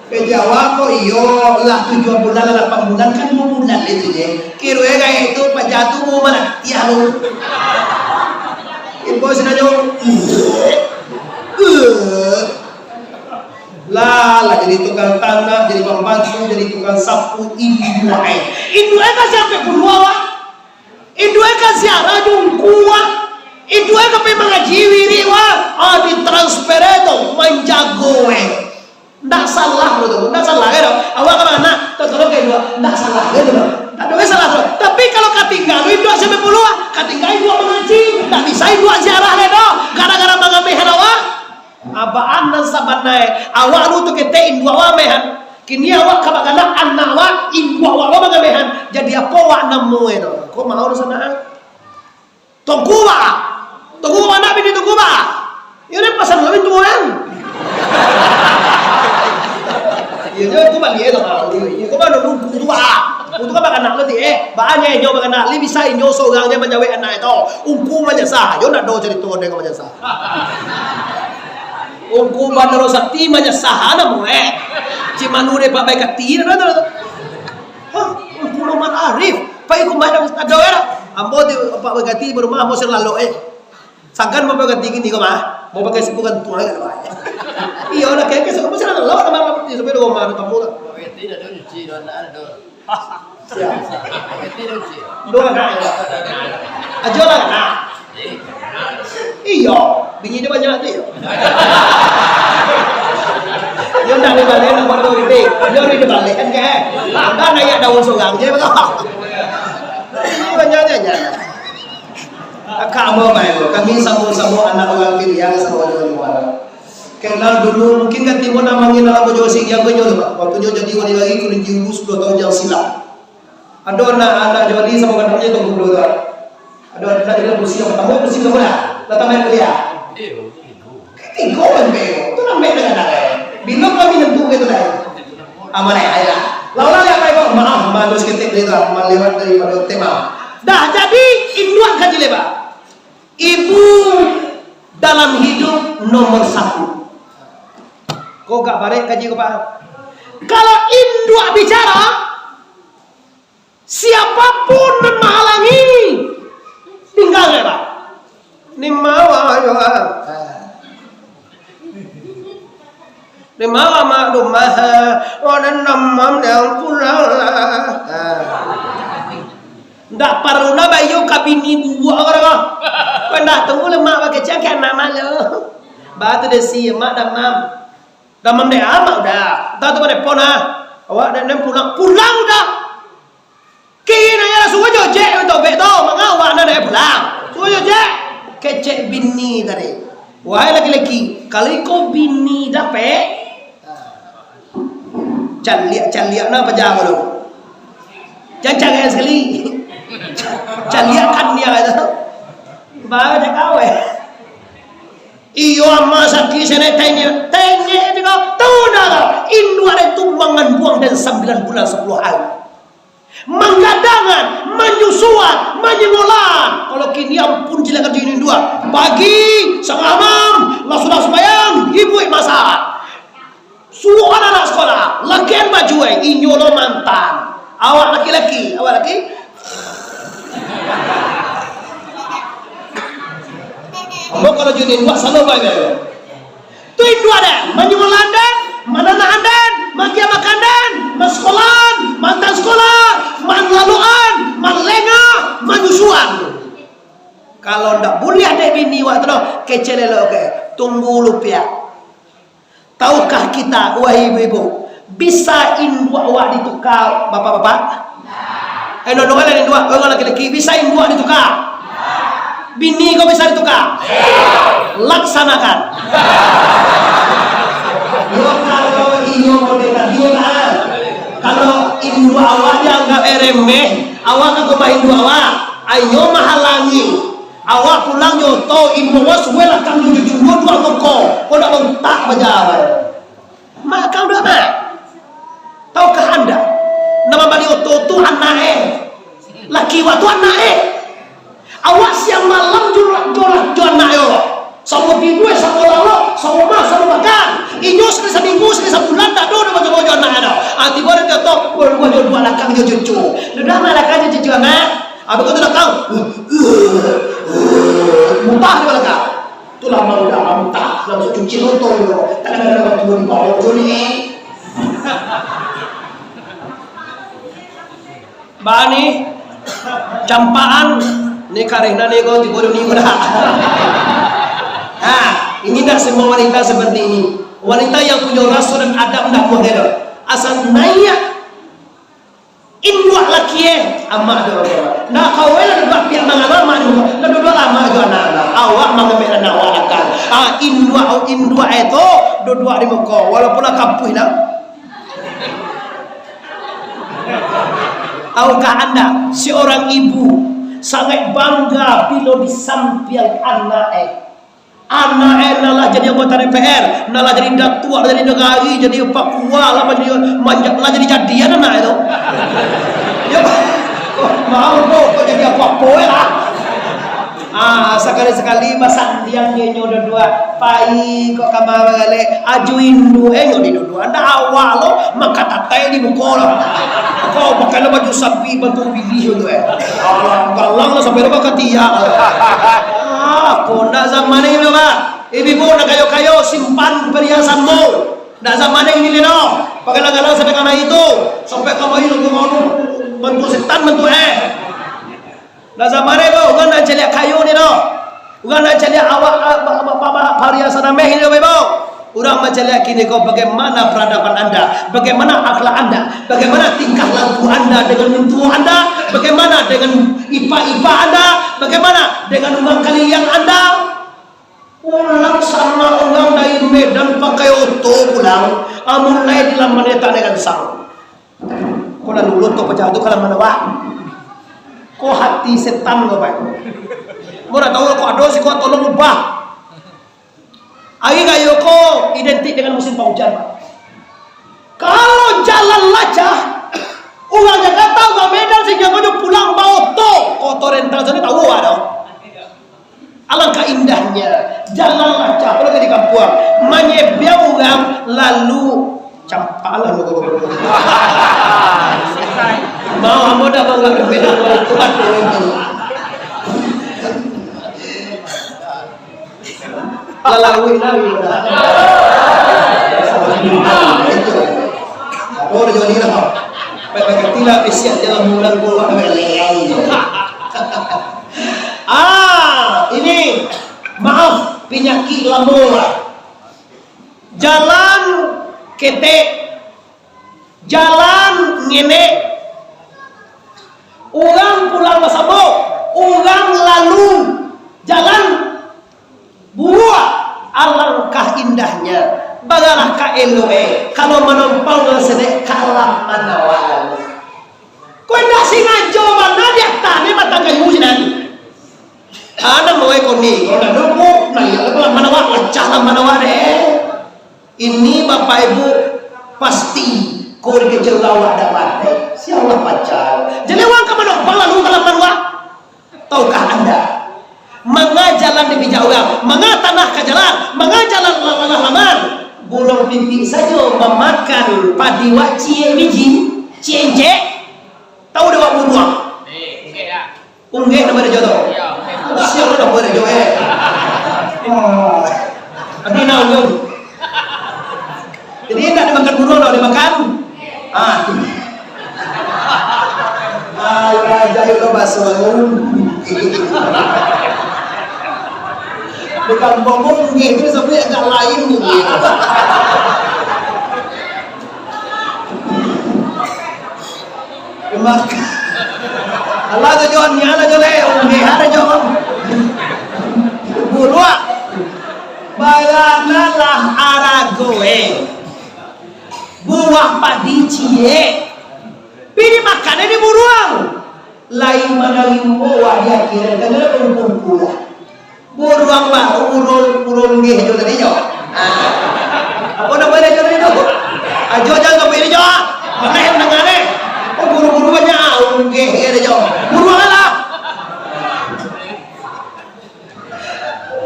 Kecek awak ko iyo lah tujuah bulan, lah lapan bulan, kan duo bulan itu je. Kiro e gaek tu paja tu mau malatiah lo. Ibo sinanyo. Lah, lah jadi tukang tanah, jadi pambantu, jadi tukang sapu, induak e. Induak e ka sampai puluah, wak. Induak e ka ziarah jo ungku, wak. Induak e ka pai mangaji wirik, wak. Ah, ditransfer e tu, manjago e. Ndak salah tu, ndak salah e tu. Awak ka ma, tolong ka induak, ndak salah e tu. Ndak ado e salah tu. Tapi kalau ka tingga induak sampai puluah, ka tingga induak mangaji, ndak bisa induak ziarah lai tu. Gara-gara mangamehan awak. Abaan nan sabana e, awak lu tu ketek induak awak mehan. Kini awak ka bakanak anak awak, induak awak lo mangamehan. Jadi apo awak namo e tu? Ko mau tu sanang. Tungku ba. Tungku ba anak bini tungku ba. Iyo ni pasan kami tu kan. Iyo ni tu baliak tu. Iyo ko mano tungku tu ba. Tungku tu kan bakanak lo ti eh. Baa nyo inyo bakanak, lai bisa inyo sorang je manjawek anak e tu. Ungku manyasah. Yo ndak ado carito dengan manyasah. Ungku Bandarosati manyasah namo e. Cik Manu dek Pak Baikati, dah, dah, dah. Hah, Ungku Muhammad Arif, pai ka rumah dah, ado e dah. Ambo di Pak Baikati barumah, ambo sering lalok e. Sagan Pak Baikati kini ko mah, mau pakai siku gantung e, dah. Iyo lah, keke siku, ambo sering lalok, dah, malam ni, sampai di rumah, ada tamu lah. Pak Baikati dah ada nyuci, dah, dah, dah. Siap. Itu dia, Cik. Dua anak ya? Ajo lah anak. Iyo, bini dia banyak tu ya. Dia Nak dibaleh, nak buat politik. Yo, di dibaleh kan, kan? Tambah naik daun surang je, betul? Ini banyak je, je. Kakak ambo bae, kami samo-samo anak urang Piliang, samo-samo di luar. Kenal dulu, mungkin kan timbul namonyo dalam Bojo Sik, yang konyo tu, Pak. Waktunyo jadi wali lagi, kudu diurus dua tahun yang silam. Ado anak, anak Jodi samo gadaknyo tu, Bro, tu. Ado anak jadi kursi yang pertama, kursi kedua lah. Datang main kuliah. Ketiga kan, Bro. Tu nambah dengan anak, eh. Bila kami nentu gitu lah. Aman, eh, ayolah. Lawan ya, Pak Ibu. Maaf, malu seketek dari tu, melewat daripada tema. Dah, jadi induak kaji lebar. Ibu dalam hidup nomor satu. Kok gak barek kaji ko, Pak? Kalau induak bicara, siapapun nan mahalangi, tinggal dek, Pak. Ni mawa yo, ah. Ni mawa mak rumah, oh, nan namam yang kurang lah. Ah. Ndak paruno bayo ka bini bubuak ko doh. Kok ndak tunggu lemak bakecek ka anak malu. Batu desi mak damam. Damam dek amak udah. Entah tu pada pon ah. Awak dak nem pulang, pulang udah. Kini nanya lah suruh jojek tu bek tu. Manga awak nak dak pulang. Suruh jojek. Kecek bini tadi. Wahai laki-laki, kalau iko bini dapek, caliak-caliak na paja ko tu. Jan cagai sakali. Caliak kan dia tu. Baru cakap weh. Iyo, ama sakik senek tengek. Tengek juga. Tunda lah. Induak dari tumbangan buang dan sembilan bulan sepuluh hari. Manggadangan, manyusuan, manyengolan. Kalau kini ampun jelek kerja ini dua. Pagi, setengah malam, lah sudah sembahyang, ibu masak. Suruah anak sekolah, lakian baju eh, inyo lo mantan. Awak laki-laki, awak laki. Ambo kalau jadi induak, selalu bagai. Tu induak den, manyuruh den, mananah den, magia makan den, masekolahan, mantan sekolah, manlaluan, manlengah, manyusuan. Kalau ndak buliah dek bini wak tu doh, kecek elok ke, tunggu lupiak. Tahukah kita, wahai ibu-ibu, bisa induak wak ditukar, bapak-bapak? Eh, nonong lah induak, orang laki-laki, bisa induak ditukar? Bini ko bisa ditukar? Laksanakan. Yo, kalau inyo model tadi, nah, kalau induak awak dianggap remeh, awak kan kau induak awak, ayo mahalangi. Awak pulang jo oto, induak awak suwe lah kami jujur, dua-dua toko, kau nak bautak bajalan. Mak kau dah mak. Tahukah anda, nan mambali oto tu anak eh. Laki wak tu anak eh. Awak siang malam jolah-jolah jo anak eh. Samo tidur, samo lalok, samo ma-, samo makan. Inyo sakali saminggu, sakali sabulan, tak ado dah baco-baco anak eh dah. Ah, tibo dah joto, baru baco dua lakang jo cucu. Dah mak lakang jo cucu anak. Abis tu lakang. Muntah di balakang. Itulah mau dah muntah, langsung cuci motor dulu. Tak ada, ada waktu di bawah tu ni. Bani, campaan, ni karena ni kau tiba dunia muda. Nah, ini dah semua wanita seperti ini. Wanita yang punya rasa dan adab ndak model. Asal naik induak laki eh, amak tu. Nah, kau eh lah duduak piak mangalo amak di muko. Lah duduak lah amak jo anak lah. Awak mangambil anak awak akan. Ah, induak, induak eh tu duduak di muko. Walaupun lah kapuih dah. Tahukah anda, seorang ibu sangat bangga bila di samping anak eh. Anak eh, nan lah jadi anggota D P R, nan lah jadi datuak, jadi negari, jadi pakua lah, jadi manja-, lah jadi jadian anak eh tu. Ya, mau tu, kok jadi apa-apa eh lah. Ah, sakali-sakali basandiang je nyo dua-dua. Pai kok kama bagalek, aju indu eh nyo di dua-dua. Ndak awak lo, maka tatai di muko lo. Kau pakai lo baju sapi, bantu bilih tu eh. Alah, galang lah sampai lo maka tiak. Ah, kok ndak zaman ni lo, Pak. Ibu-ibu, nak kayo-kayo, simpan perhiasanmu. Ndak zaman ini, Lino. Pakai langganan sampai ka mai tu. Sampai ka mai, lu, lu, lu, bantu setan, bantu, eh. Ndak zaman itu, urang nak caliak kayo ni, no. Urang nak caliak awak, ah, ba-, ba-, ba-, ba-, perhiasan ameh ni, Ibu. Urang mancaliak kini ko, bagaimana peradaban Anda, bagaimana akhlak Anda, bagaimana tingkah laku Anda dengan mintuo Anda, bagaimana dengan ipa-ipa Anda, bagaimana dengan urang kaliliang Anda. Pulang sama urang dari Medan pakai oto pulang, ah, mulai di laman etan dengan sang. Ko lalu oto pajauah tu ka laman awak. Ko hati setan ko, Pak. Mau nak tahu ko ado siko tolong ubah. Ari rayo ko identik dengan musim panghujan, Pak. Kalau jalan lacah, urang Jakarta, urang Medan, sehingga ko pulang baoto. Oto rental sajo tahu ado. Alangkah indahnya jalan lacah, apalagi di kampuang. Manyebiang urang, lalu campak lah muko. Mau ambo dah bangga berbeda dengan Tuhan. Lalawik lagi. Oh, jadi lah. Pakai tilah pesiak dalam bulan puasa. Ah, ini, maaf, panyakik lamo lah. Jalan ketek, jalan ngenek, urang pulang basamo, urang lalu, jalan buruak. Alangkah indahnya, baralah ka elok, eh, kalau manompang nan sadek ka laman awak. Ko indak singajo bana di ateh ni batang kayu sinan. Anak mawai koni, kalau dah nunggu, nah, ya, laman awak, lacah laman awak deh. Ini Bapak Ibu pasti ko dikecil awak dah mati. Sialah pacar. Jadi awak ka manompang lalu ka laman awak. Tahukah Anda? Manga jalan dipijak urang, manga tanah ka jalan, manga jalan lalah laman. Burung pipik sajo mamakan padi wak ciek biji, ciek encek. Tahu dek wak buruang? Unggek nama dia jodoh. Siapa nama dia jodoh, eh? Oh. Tapi nak unggek. Jadi, indak dimakan buruang, dah dimakan. Ah. Ah, urang jahil lo baso. Bukan bombong, gitu, sampai agak lain, gitu. Dimakan. Alah tu, Jon, ni alah, Jon, eh. Unggek ada, Jon. Buruak. Baranalah arago, eh. Buah padi ciek. Pi dimakan dek buruang. Lai manarimo wak di akhirat, kan ada pun-pun pulang. Buruang baru, buruang, buruang geh jo tadi jo. Ah. Apa nama dia jo tadi tu? Ajo jangan kau pilih jo. Mana yang dengar ni? Oh, buru-buru banyak. Ah, unggeh dia jo. Buruang lah.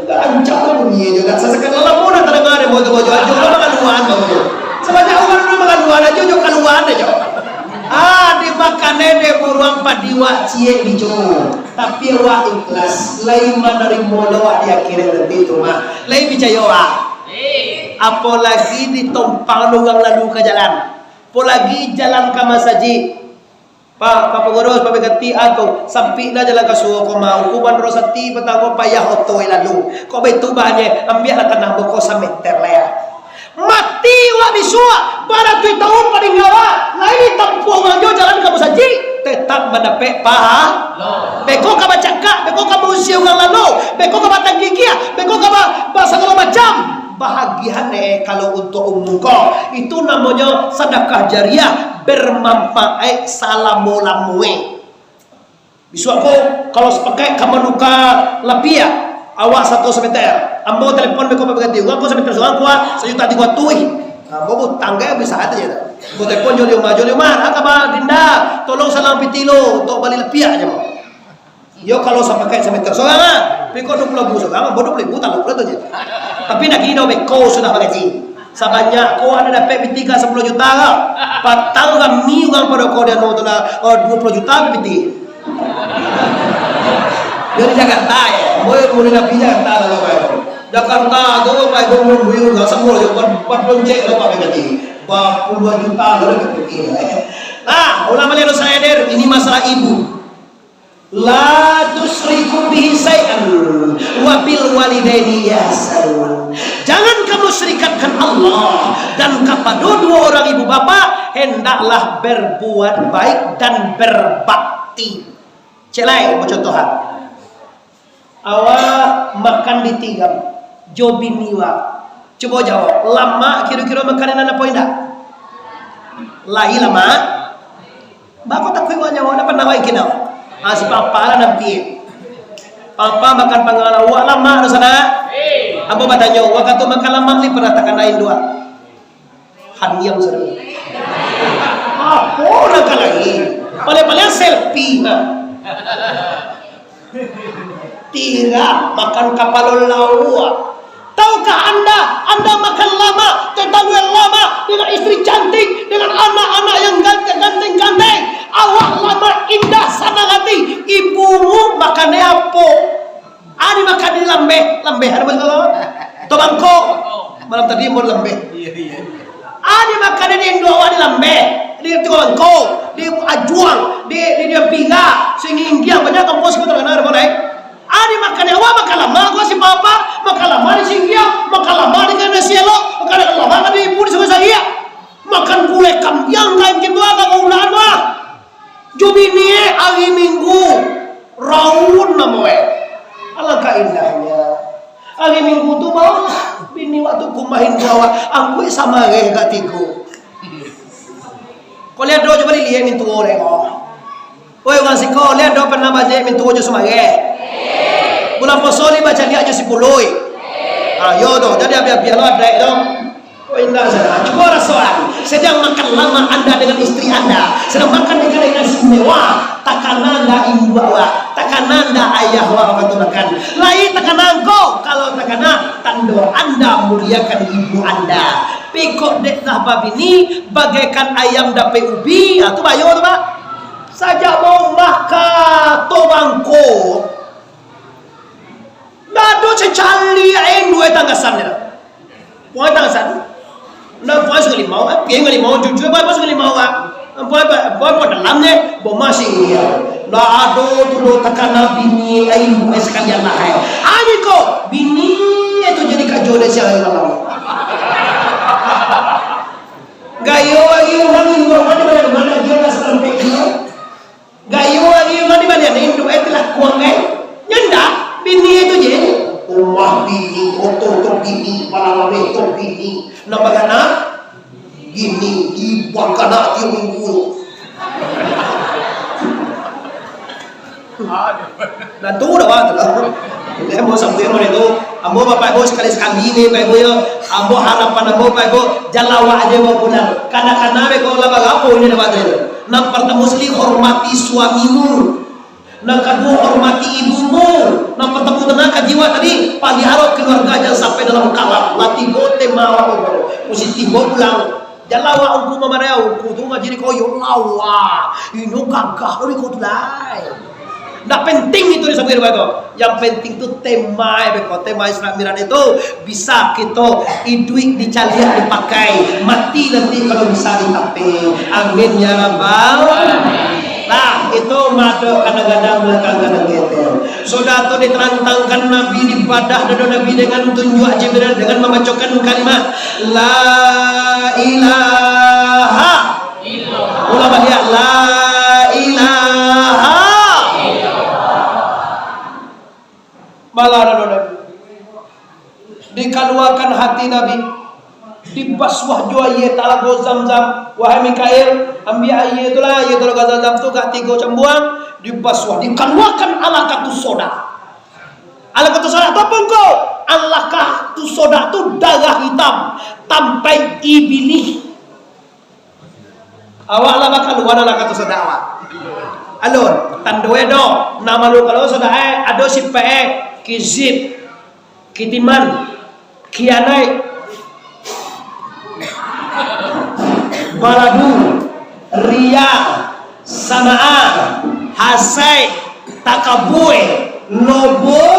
Rancak lah bunyi je, kan? Sasakan lah pun nak tadanga dek bojok-bojok, ajo lah mangaluan, bojok. Sabanyak urang lah mangaluan, ajo jo kaluan ajo. Ah, dimakan dek buruang padi wak ciek bijo. Tapi awak ikhlas, lai manarimo lo wak di akhirat nanti tu mah. Lai picayo, ah. Apolagi ditompang urang lalu ka jalan. Apolagi jalan ka masajik. Pak, Pak Pangurus, Pak Bupati, ah, tu, sampik nah jalan ka surau ko mah, hukuman Rosati patang ko payah oto lalu. Kok baitu bahanyo, ambiaklah tanah beko sameter lah ya. Mati wak bisuak, baratuih taun paningga wak, lai ditampuah urang jo jalan ka musajik, tetap mandapek paha-, beko ka bacakak, beko ka mausia urang lalu, beko ka batangkikiah, beko ka ba-, basagalo macam. Bahagian, eh, kalau untuak umum ko, itu namonyo sadakah jariah, bermanfaat salamo-lamoe. Bisuak ko, kalau sapakaik ka manuka lapiak, awak sato sameter. Ambo telepon beko baganti, urang ko sameter surang ko, ah, sajuta tigo ratuih. Ambo utang ka bisa ado je tu. Ambo telepon Joli Umar, "Joli Umar, ah, kaba Dinda, tolong salang piti lo, untuak bali lapiak," je ambo. Yo, kalau sapakaik sameter surang, ah. Tapi kok duo puluah ribu surang, ambo duo puluah ribu talok pulo tu je. Tapi ndak kini doh, beko sudah bagaji. Sabanyak ko ado dapek piti ka sapuluah juta ko. Patang rami urang pado ko di anu tu lah, oh, duo puluah juta piti. Yo, di Jakarta, ya. Ambo mulai napi Jakarta lah, Bapak Ibu. Jakarta tu, Bapak Ibu, mun buyuang sambuah je, ban, ban lonceng lah, Pak, bagaji. Bapuluah juta lah, dapek piti. Nah, ulang baliak dosa, Eder. Ini masalah ibu. La tusyriku bihi syai'an wa bil walidaini ihsan. Jangan kamu syirikatkan Allah, dan kapado duo urang ibu bapak hendaklah berbuat baik dan berbakti. Cek lai, bacontohan. Awak makan di tigam jo bini wak. Cubo jawab, lamak kiro-kiro makanan nan apo indak? Lai lamak. Bako takuik wak nyawa, ndak pernah wak ingkin tau. Ah, si papa lah nanti. Papa makan panggang lauak lamak tu sana. Ambo batanyo, wakatu makan lamak ni pernah takana induak? Haniang saudara. Apo nak ka lai? Paling-paling selfie nah. Tidak, makan kapalo lauak. Tahukah anda, anda makan lamak, tertawa lamak dengan istri cantik, dengan anak-anak yang ganteng-ganteng, awak lamak indah sanang hati, ibumu makannya apo? Adi makan di lambeh, lambeh ada masalah. Tobangko. Malam tadi mau lambeh. Iya, iya. Adi makan di Indo awak di lambeh, di Tobangko, di Ajuang, di di di Pingga, Singinggiang, banyak kampung siko terkenal ada mana? Adi makan di awak makan lama, gua si papa makan lama di Singgiang, makan lama di kena sielo, makan lama di ibu di Sungai Sagia. Makan gulai kambiang kain gitu agak ulaan mah. Jo bini e, ari Minggu, raun namo e. Alangkah indahnya. Ari Minggu tu baolah bini wak tu ka umah induak wak, angkuik samareh ka tigo. Ko liek do, cubo diliek mintuo dek ko. Oi, urang siko, liek do pernah baliak mintuo jo samareh? Bulan puaso ni bacaliak jo sipuluih. Ah, yo do, jadi abiah-abiah lo adaik do. Oh, indah saja. Cuba rasoan. Sedang makan lama anda dengan istri anda, sedang makan di kedai nasi mewah, takana anda induak wak, takana anda ayah wak wakatu makan. Lai takana angko, kalau takana, tando anda muliakan ibu anda. Pikok dek dah babini, bagaikan ayam dapek ubi, ah, tu bayo tu, Pak. Sajak baumah ka Tobangko, ndak ado cacali induak e tanggasan nyo. Puang tanggasan. Ndak puang sungai limau, eh, pian sungai limau, jujur, puang sungai limau, ah. Puang, puang, puang dalam nyo, baumah sih, iya. Ndak ado tu do takana bini, ai, induak e sakalian lah, eh. Ani ko, bini e tu jadi kajo dari siang hari malam. Gayo lagi urang induak e, di mana-mana dia dah sampai dia. Gayo ari mah dibalian induak e tu lah kuang e. Nyo ndak, bini e tu je. Rumah bini, oto tu bini, balawang tu bini. Nan bakanak, bini, di bakanak tiok minggu tu. Nah, tu dah, Pak, tu lah. Ambo sampai rumah tu, ambo Bapak Ibu sakali-sakali ni, Bapak Ibu yo, ambo harapan ambo, Bapak Ibu, jan lawak aja bawa pulang. Kana-kana beko lah barapo ini dapat tu. Nan partamo sakali, hormati suamimu. Nan kaduo, hormati ibumu. Nan partamo tadi, kaji wak tadi, paliharo keluarga, jan sampai dalam kalam. Lah tigo tema awak tu, positif bawa pulang. Jan lawak ungku mamarahi ungku tu, majadi koyo lawak. Inyo gagah dari ko tu lai. Ndak penting itu disabuik beko. Yang penting tu tema e beko, tema Isra Mi'raj itu bisa kito iduik dicaliak dipakai, mati nanti kalau bisa ditapeh. Amin ya rabbal. Nah, itu mado kadang-kadang belakang kadang ketek. Sudah tu diterantangkan Nabi, dipadah dado Nabi dengan tunjuak Jibril dengan membacakan kalimat La ilaha. Ulang baliak, La ilaha. Malah dado Nabi. Dikaluakan hati Nabi. Dibasuah jo aia talago Zam-Zam. Wahai Mikail, ambiak aia tu lah, aia talago Zam-Zam tu agak tigo cambuang, dibasuah, dikaluakan alaqatus sauda. Alaqatus sauda tu apo ko? Alaqatus sauda tu darah hitam, tampek Ibilih. Awak lah bakalua alaqatus sauda awak. Alun, tando e do, nan malu kalau sauda e, ado sipaik e, kizib, kitiman, kianaik, baladu, riya, sama'a, hasaik, takabua, lobo,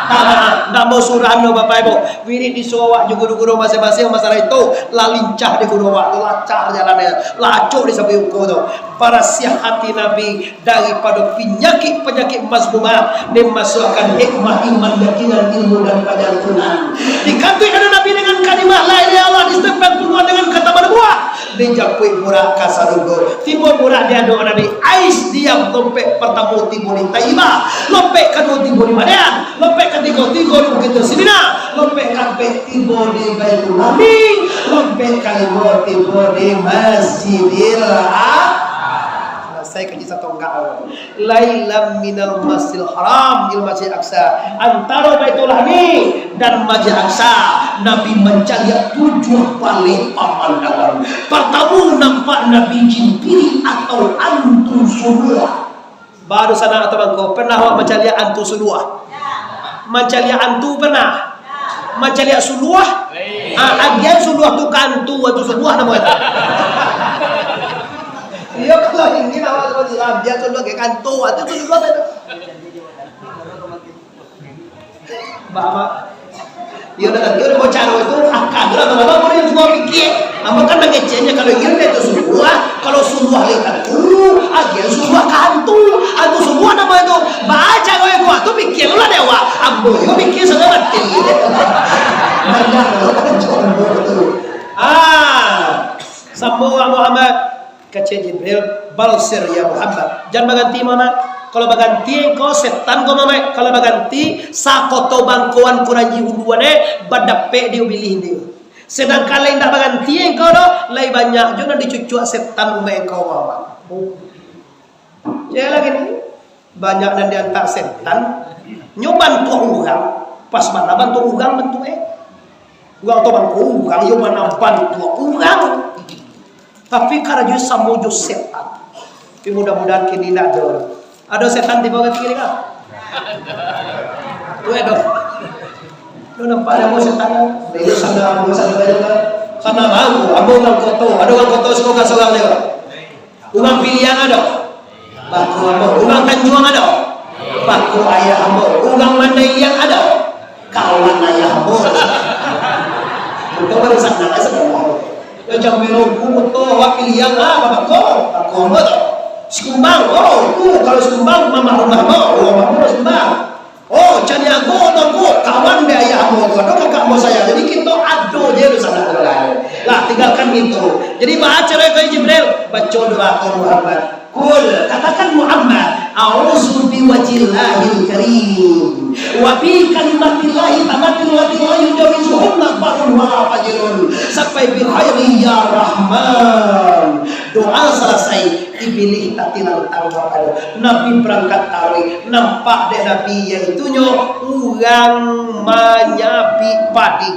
tama. Tambah surah no, Bapak Ibu. Wirid disuruah awak jo guru-guru masing-masing, masalah itu lah lincah di guru awak tu, lancar jalannyo, lah acok di sabuik uku tu. Barasiah hati Nabi daripado panyakik-panyakik mazmumah, dimasuakkan hikmah, iman, yakinan, ilmu, dan panyantunan. Dikatuik ado Nabi dengan kalimah la ilaha illallah, disepek pungguan dengan kata manubuah. Dijapuik burak ka sarugo. Tibo burak di adok Nabi, ais diam, lompek partamo tibo di Taibah, lompek kaduo tibo di Madyan, lompek katigo tibo di Bukik Tursina, lompek kaampek tibo di Baitulami, lompek kalimo tibo di Masjidil Aqsa. Salasai kaji satonggak. Lailam minal Masjidil Haram ilal Masjidil Aqsa. Antaro Baitulami dan Masjidil Aqsa, Nabi mancaliak tujuah baleh pamandangan. Partamo, nampak Nabi Jibril atau antu suluah. Baru sanak atau bangko, pernah awak mancaliak antu suluah? Mancaliak antu pernah? Mancaliak suluah? Ah, agian suluah tu ka antu, antu suluah namo itu. Iyo, kalau ingin awak tu agian suluah ka antu, antu suluah itu. Bah, bah. Iyo dah, iyo dah, bocah tu, akal tu lah, kalau boleh semua fikir. Ambo kan mangeceknyo, kalau iyo dah itu suluah, kalau suluah lihat tu, agian suluah ka antu, antu suluah namo itu. Baca kau yang buat tu, pikir lah deh awak. Ambo yo pikir sudah mati. Banyak lo, jomblo tu. Ah, sambung Muhammad. Kecek Jibril, "Balsir ya Muhammad." Jan baganti, Muhammad. Kalau baganti engkau setan ko, Muhammad. Kalau baganti, sakoto bangkoan kuranji uluan, eh, badapek di ubilih ni. Sedangkan lain tak baganti engkau doh, lai banyak jo nan dicucuak setan umat engkau, Muhammad. Cek lagi ni. Banyak nan diantak setan, nyo bantuak urang, pas bana bantuak urang bantuak, eh. Urang tu bangko urang, yo bana bantuak urang. Tapi karajo samo jo setan. Tapi mudah-mudahan kini ndak ado. Ado setan tibo ka kini kah? Tu ado. Lu nampak ado setan? Dari sana, ambo sana, sana. Sana mau, ambo urang koto. Ado urang koto siko ka sorang dia. Urang Piliang ado? Bako ambo. Urang Tanjuang ado? Bako ayah ambo. Urang Mandailing ado? Kawan ayah ambo. Betul baru sana, eh, saudara. Yo, jam melo ku betul, awak Piliang lah, bako. Bako ambo tu. Sikumbang, oh, tu kalau Sikumbang, rumah, rumah ambo. Rumah ambo Sikumbang. Oh, Caniago, Tongko, kawan dek ayah ambo tu, ado kakak ambo sayang. Jadi, kito ado je tu sanak tu lah. Lah, tinggalkan itu. Jadi, baca doa kau Jibril, baca doa kau Muhammad. Kul, katakan Muhammad, "A'udzu biwajhillahil karim, wa bi kalimatillahi tammatil lati la yujawizuhunna barrun wala fajirun, sampai bi khairi ya Rahman." Doa salasai, Ibilih tatilantang bapayo. Nabi barangkat taruih. Nampak dek Nabi, yaitunyo urang manyabik padi.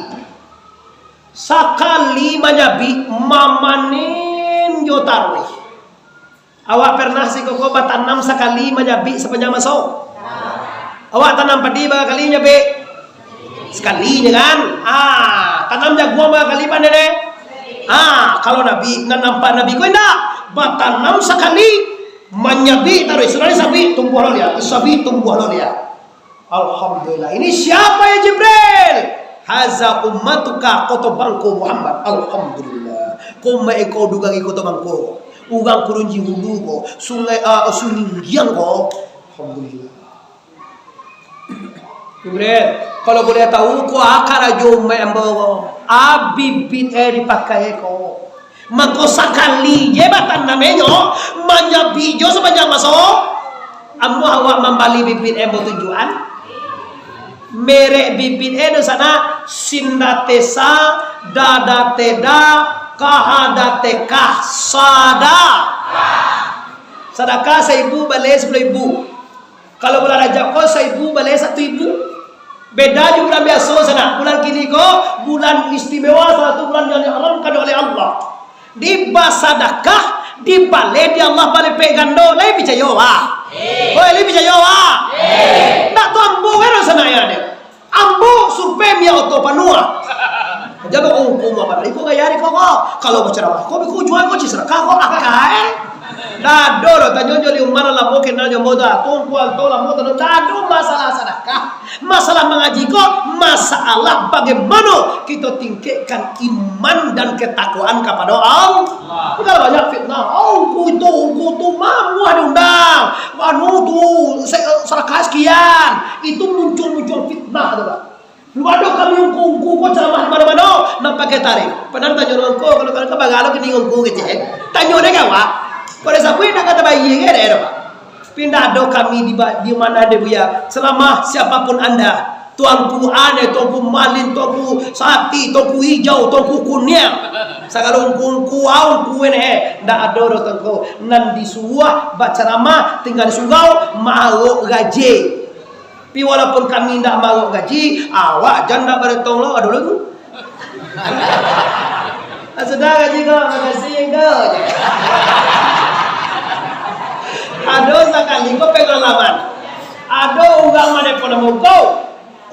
Sakali manyabik, mamanen jo taruih. Awak pernah siko ko batanam sakali manyabik sapanjang maso? Awak tanam padi bara kali nyabik? Sakali je kan? Ah, tanam jaguang bara kali panen, eh? Ah, kalau Nabi, nan nampak Nabi ko indak? Batanam sakali, manyabik taruih, sudah disabik, tumbuah lo liak, disabik, tumbuah lo liak. Alhamdulillah. Ini siapa ya Jibril? Haza ummatuka, koto bangko Muhammad. Alhamdulillah. Ko umaik engkau dugangi koto bangko. Urang Kurunji Hulu ko, Sungai, ah, Suninggiang ko. Alhamdulillah. Jibril, kalau boleh tahu, ko a karajo umaik ambo ko. A bibit e dipakai ko. Mangko sakali je batanam e nyo, manyabik jo sapanjang maso. Amuah awak mambali bibit e ambo tunjuakan. Merek bibit e di sana, Sindatesa, Dadateda, Kahadateka, Sada. Sadakah saibu, baleh sapuluah ibu. Kalau bulan Rajab ko saibu, baleh satu ibu. Beda jo bulan biaso sanak. Bulan kini ko, bulan istimewa, salah satu bulan yang diharamkan oleh Allah. Dibasadakah, dibaleh di Allah balipek gando. Lai picayo, wah? Oi, lai picayo, wah? Ndak tu ambo, kan, sanak ya, dek? Ambo survei mia oto panuah. Jadi, oh, ko Muhammad, iko gaya di kau, kau. Kalau baceramah, kau biko jual, kau ciserka, kau akai. Ndak ado doh, tanyo jo Umar lah, mungkin ndak jo ambo tu. Tungku Anto lah, mungkin ndak ado masalah sadakah. Masalah mangaji ko, masalah bagaimana kito tingkekkan iman dan ketakwaan kapado Allah. Kalau banyak fitnah, "Oh, ungku itu, ungku tu, mamuah diundang. Anu tu, se-, sadakah sekian." Itu muncul-muncul fitnah tu, Pak. Lu ado kami ungku-ungku ko caramah di mano-mano, nan pakai tarikh. Padahal tanyo ungku, kalau, kalau ka bagalo kini ungku kecek, eh. Tanyo dek awak. Kalau sabuik nak kata bayi ke, dek, Pak. Pindah ado kami di ba-, di mana dek Buya. Selama siapapun anda, Tuanku Aneh, Tuanku Malin, Tuanku Sati, Tuanku Ijau, Tuanku Kuniang. Sagalo ungku-ungku, ah, ungku ini, eh. Ndak ado doh, Tuanku. Nan disuruah bacaramah, tinggal di surau, maarok gaji. Tapi walaupun kami indak maarok gaji, awak jan indak baretong lo, ado lo tu. Ah, sudah gaji ko, makasih ko. Ado sakali ko pangalaman. Ado urang manepon namo ko,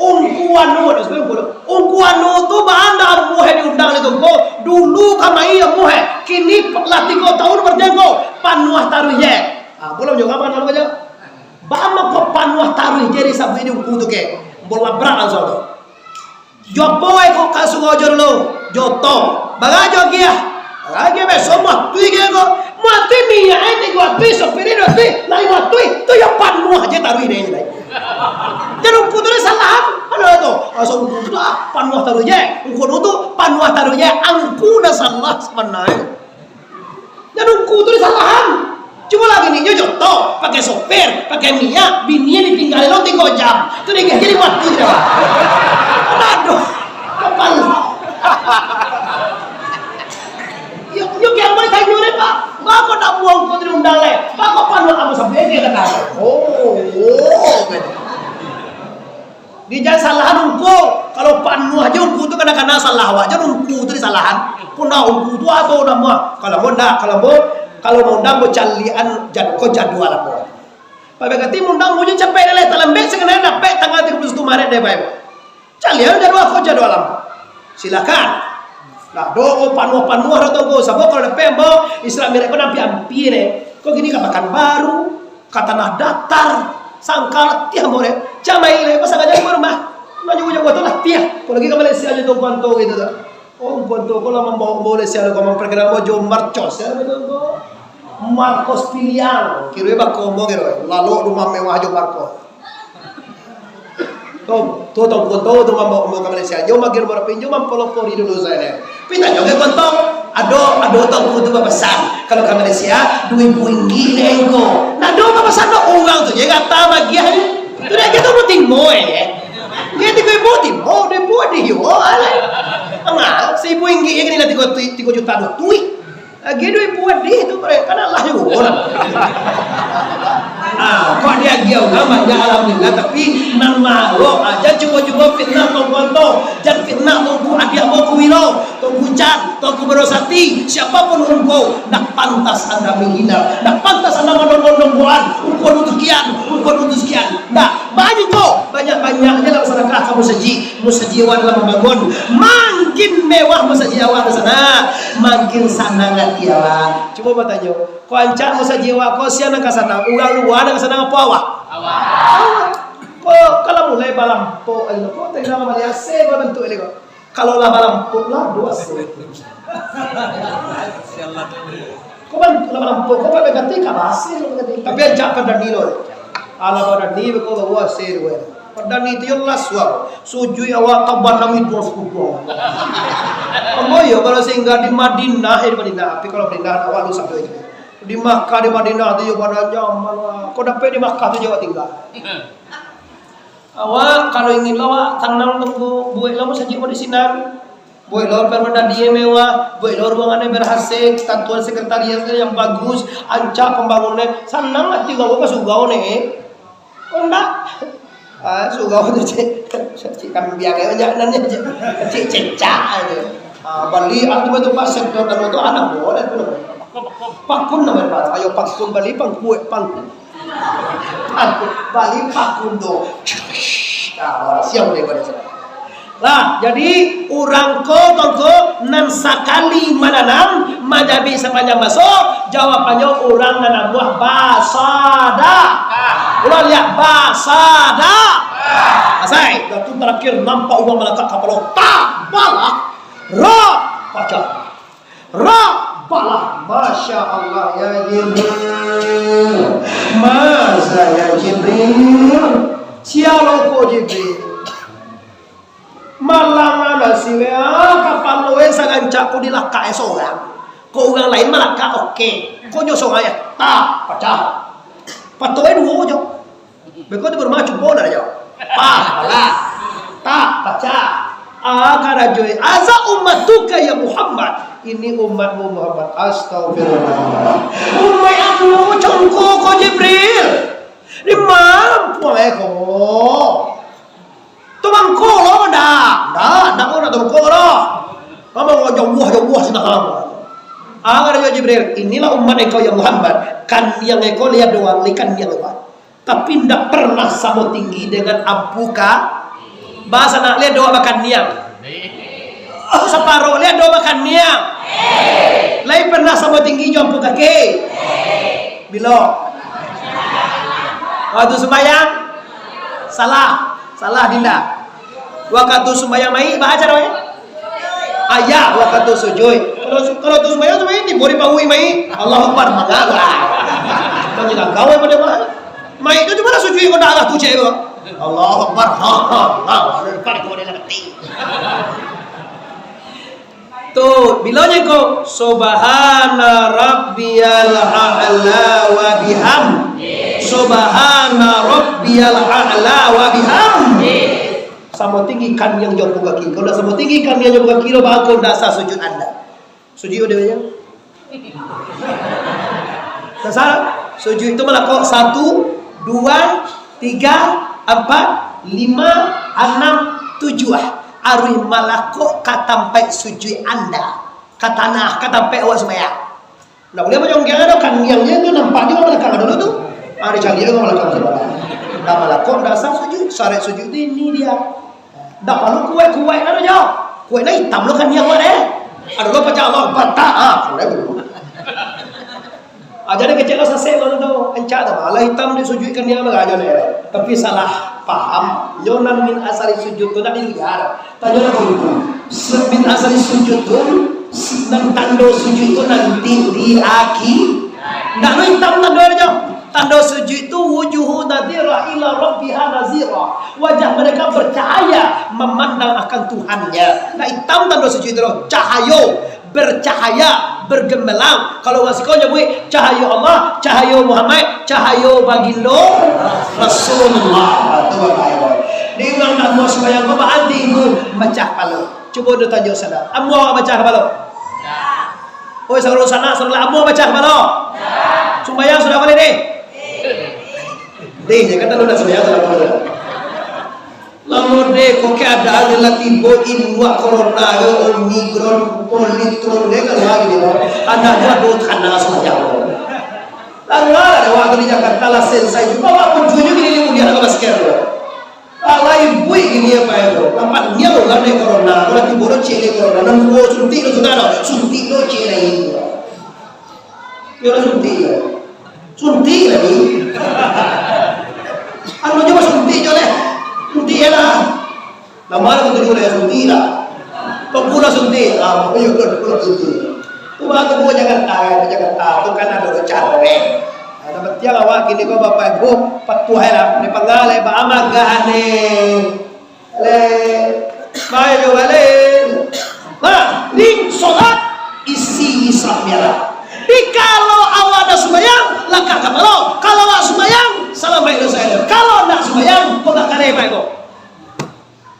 Ungku Anu, ado sabuik ungku tu. Ungku Anu tu baa ndak amuah diundang dek ungku. Dulu ka mai amuah, kini lah tigo tahun barjangko, panuah taruih je. Ah, pulang jo kawan anu aja. Baa mangko panuah taruih je disabuik di ungku tu ke? Bola brak langsung tu. Jo apo ko ka surau jo dulu? Jo oto. Barajo agiah. Agiah beso matuih ge ko. Matuih minyak e tigo atuih, sopir e duo atuih, lai matuih. Tu yo panuah je taruih dek e lai. Jan ungku tu dek salah. Ado tu. Asa ungku tu ah, panuah taruih je. Ungku tu panuah taruih je. Angku nan salah sabananyo. Jan ungku tu disalahan. Cubo lah bini nyo jo oto, pakai sopir, pakai minyak, bini e ditinggali lo tigo jam. Tu dek e jadi mati dah. Aduh. Kapal. Yo, yo, kiamat tanyo deh, Pak. Baa kok ndak buang ungku tu diundang lai? Baa kok panuah kamu sampai dia kata. Oh, oh, kata. Di jan salahan ungku. Kalau panuah je ungku tu kana-kana salah awak je ungku tu disalahan. Punah ungku tu atau namo. Kalau mau ndak, kalau mau, kalau mau ndak mau calian jad-, ko jadwal apo. Pabekati mundang munyo capek deh, talambek sakenai dapek tanggal tigo puluh satu Maret deh, Bapak. Calian jadwal ko jadwal apo. Silakan. Nah, doa panuah-panuah doh tu ko. Sabab kalau dapek ambo Isra Mi'raj ko nampi-ampi deh. Ko kini ka Pakanbaru. Ka Tanah Datar, sangka latiah ambo deh. Camai leh, pasangan jauah rumah. Manjugo-jugo tu latiah. Apolai ka Malaysia jo Tuanku Anto gitu tu. Oh, Tuanku Anto ko lah mambaok ambo Malaysia tu, ko mamparkenal ambo jo Marcos, ya, betul ko. Marcos Piliang, kiro bako ambo kiro. Lalu rumah mewah jo Marcos. Tu, tu, tu, tu, tu, tu, mambaok ambo ka Malaysia. Nyo magin marapi, nyo mampolopori dulu sajo. Pi tanyo ka Tuanku Anto, ado, ado Tuanku tu bapasan. Kalau ka Malaysia, duo ribu ringgit dek ko. Nah, ado bapasan tu urang tu, je kata bagian. Tu dek kito mau timo, eh. Dia tigo ribu timo, duo ribu dek yo, alah. Angah, saribu ringgit je kini lah tigo, tigo juta duo tuih. Agiah duit buat dih tu, bre, kan alah juo lah. Ah, kok diagiah urang banyak, alhamdulillah, tapi nan marok aja cubo-cubo fitnah Tuanku Anto, jan fitnah Tuanku adiak ambo Kuwiro, Tuanku Jan, Tuanku Barosati, siapapun ungku, ndak pantas anda menghina, ndak pantas anda mandonggo-donggoan, ungku anu tu kian, ungku anu tu sekian, ndak, banyak ko, banyak-banyak je lah basadakah ka musajik. Musajik awak lah mambangun. Mangkin mewah musajik awak di sana, mangkin sanang ati awak. Cubo batanyo, ko rancak musajik awak ko, sia nan ka sanang? Urang lua nan ka sanang apo awak? Awak. Awak. Ko kalau mulai balampok aja, ko tengah maliek ase ko bantuak ko. Kalau lah balampok lah, duo ase. Ko bantuak lah balampok, ko pakai ganti ka basi, ko ganti. Tapi rancak padani lo. Alah, padani beko bawa ase dua. Padani tu yo lah suah. Sujui awak tabanam itu sekukuang. Ambo yo kalau singgah di Madinah, eh, di Madinah, tapi kalau Madinah awak lu satu aja. Di Makkah, di Madinah tu yo bana nyaman lah. Kau dapek di Makkah tu je awak tinggal. Awak kalau ingin lo awak tanang tu, buek lo musajik di sinan. Buek lo permadani yang mewah, buek lo ruangan yang berhasil, tatuan sekretariat yang bagus, rancak pembangunan, sanang ati urang ka surau ni. Kok ndak? Ah, surau tu cek, cek kambiang aja, banyak nan cek, cek cecak aja. Ah, Bali, aku tu pas sektor dan tu anak boleh tu. Pakun nama pas, ayo pakun Bali, pangkuek, pangkuek. Pakun, Bali pakun tu. Ah, orang siap deh pada sana. Lah, jadi urang ko, tongko nan sakali mananam, manjamik sapanjang baso, jawabannyo urang nan namuah basada. Ulang liak, basada. Asai, dah tu tarakhir nampak urang malangkak kapalo, tak, balah, rak, pacah. Rak, balah, Masya Allah, ya Jibril. Masa ya Jibril? Sia lo ko Jibril? Malang nasi, ah, kapalo e sarancak ko dilakak e sorang. Ko urang lain malakak, oke. Ko nyo sorang e, tak, pacah. Patoe duo jo. Beko tu baru mah cubo nak jo. Pah, balah. Tak, pacah. Ah, karajo e. Haza ummatuka ya Muhammad. Ini umatmu Muhammad. Astagfirullah. Umaik aku congko ko Jibril. Di mampu e ko. Tu mangko lo, ndak? Ndak, ndak ko ndak tu mangko lo. Mama ngajauah-jauah sinan. Ah, kata Jibril, "Inilah umat engkau ya Muhammad. Kaniang engkau lihat doang, likan niang engkau. Tapi ndak pernah samo tinggi dengan ampuka." Bahasa nak lihat doang makan niang. Saparo lihat doang makan niang. Lai pernah samo tinggi jo ampu kaki. Bilo? Waktu sumbayang? Salah. Salah, Dinda. Wakatu sumbayang mayik, baa caro e? Ayah, wakatu sujuik. Kalau su-, kalau tu sumbayang, sumbayang tibo di pauik mayik. Allahu Akbar, mangga. Kan jadi kau yang pada mah. Mayik tu cuma lah sujuik kau nak arah tu cek tu. Allahu Akbar. Ha, ha, ha. Allahu Akbar, kau dah ngerti. Tu, bilonyo ko, "Subhana rabbiyal a'la wa bihamdi. Subhana rabbiyal a'la wa bihamdi." Samo tinggi kaniang jo ampu kaki. Kalau ndak samo tinggi kaniang jo ampu kaki, lo baa ko ndak sah sujud anda. Sujud udah banyak. Ndak sah. Sujud itu malakok satu, dua, tiga, ampat, lima, anam, tujuah. Aruih malakok ka tampaik sujud anda. Ka tanah, ka tampaik awak sumbayang. Ndak buliah manyonggiang ado, kaniangnyo tu nampak di balakang ado tu. Ah, dicaliak ka balakang tu. Ndak malakok, ndak sah sujud. Syarat sujud tu ini dia. Ndak paralu kuwaik-kuwaik ado jo. Kuwaik nan itam lo kaniang awak deh. Ado lo pacah Allah, batak. Ah, kuwaik dulu. Ah, jadi kecek lo sasek lo tu. Encak tu, alah itam di sujud kaniang tu ajo deh. Tapi salah paham. Nyo nan min asari sujud tu ndak diliar. Tanyo lah ko itu. Min asari sujud tu, si-, nan tando sujud tu nanti di aki. Ndak lo itam tando e jo. Tando sujud tu, "Wujuhu nadhira ila rabbiha nazira." Wajah mereka bercahaya memandang akan Tuhannya. Ndak itam tando sujud tu lo. Cahayo, bercahaya, bergemerlap. Kalau urang siko nyabuik, cahayo Allah, cahayo Muhammad, cahayo bagindo Rasulullah. Tu Bapak Ibu. Di urang nak buat sumbayang ko, baanti tu, pacah kapalo. Cubo dah tanyo sanak. Amuah awak pacah kapalo? Oi, saudara sanak, saudara amuah pacah kapalo? Sumbayang sudah baliak deh? Deh, jangan tahu nak sumbayang, saudara. Lamo deh, kok keadaan lah tibo induak corona ke, Omicron, Omicron deh, kalau lagi deh. Anak buah dua tanah sumbayang. Lalu lah, ada waktu di Jakarta lah selesai juga. Awak pun juga gini, dia nak masker. Alai buik gini apa itu? Nampak niang urang dek corona, urang tibo do ciek dek corona, nan duo suntik do sudah do, suntik do ciek lai. Yo lah suntik lah. Suntik lai. Anu jo basuntik jo leh. Suntik je lah. Nama lah katuju lah suntik lah. Pagula suntik. Ah, iyo lah, lah suntik. Tu baru tu Jakarta, Jakarta tu kan ado caro eh. Nah, nan pantiang awak kini ko Bapak Ibu patuah lah, ni panggalai baamagah ni. Le, baik tu balik. Nah, ni solat isi isap merah. Di kalau awak nak sumbayang, langkah kapalo. Kalau awak sumbayang, salam baik dosa. Kalau nak sumbayang, pokok kare baik ko.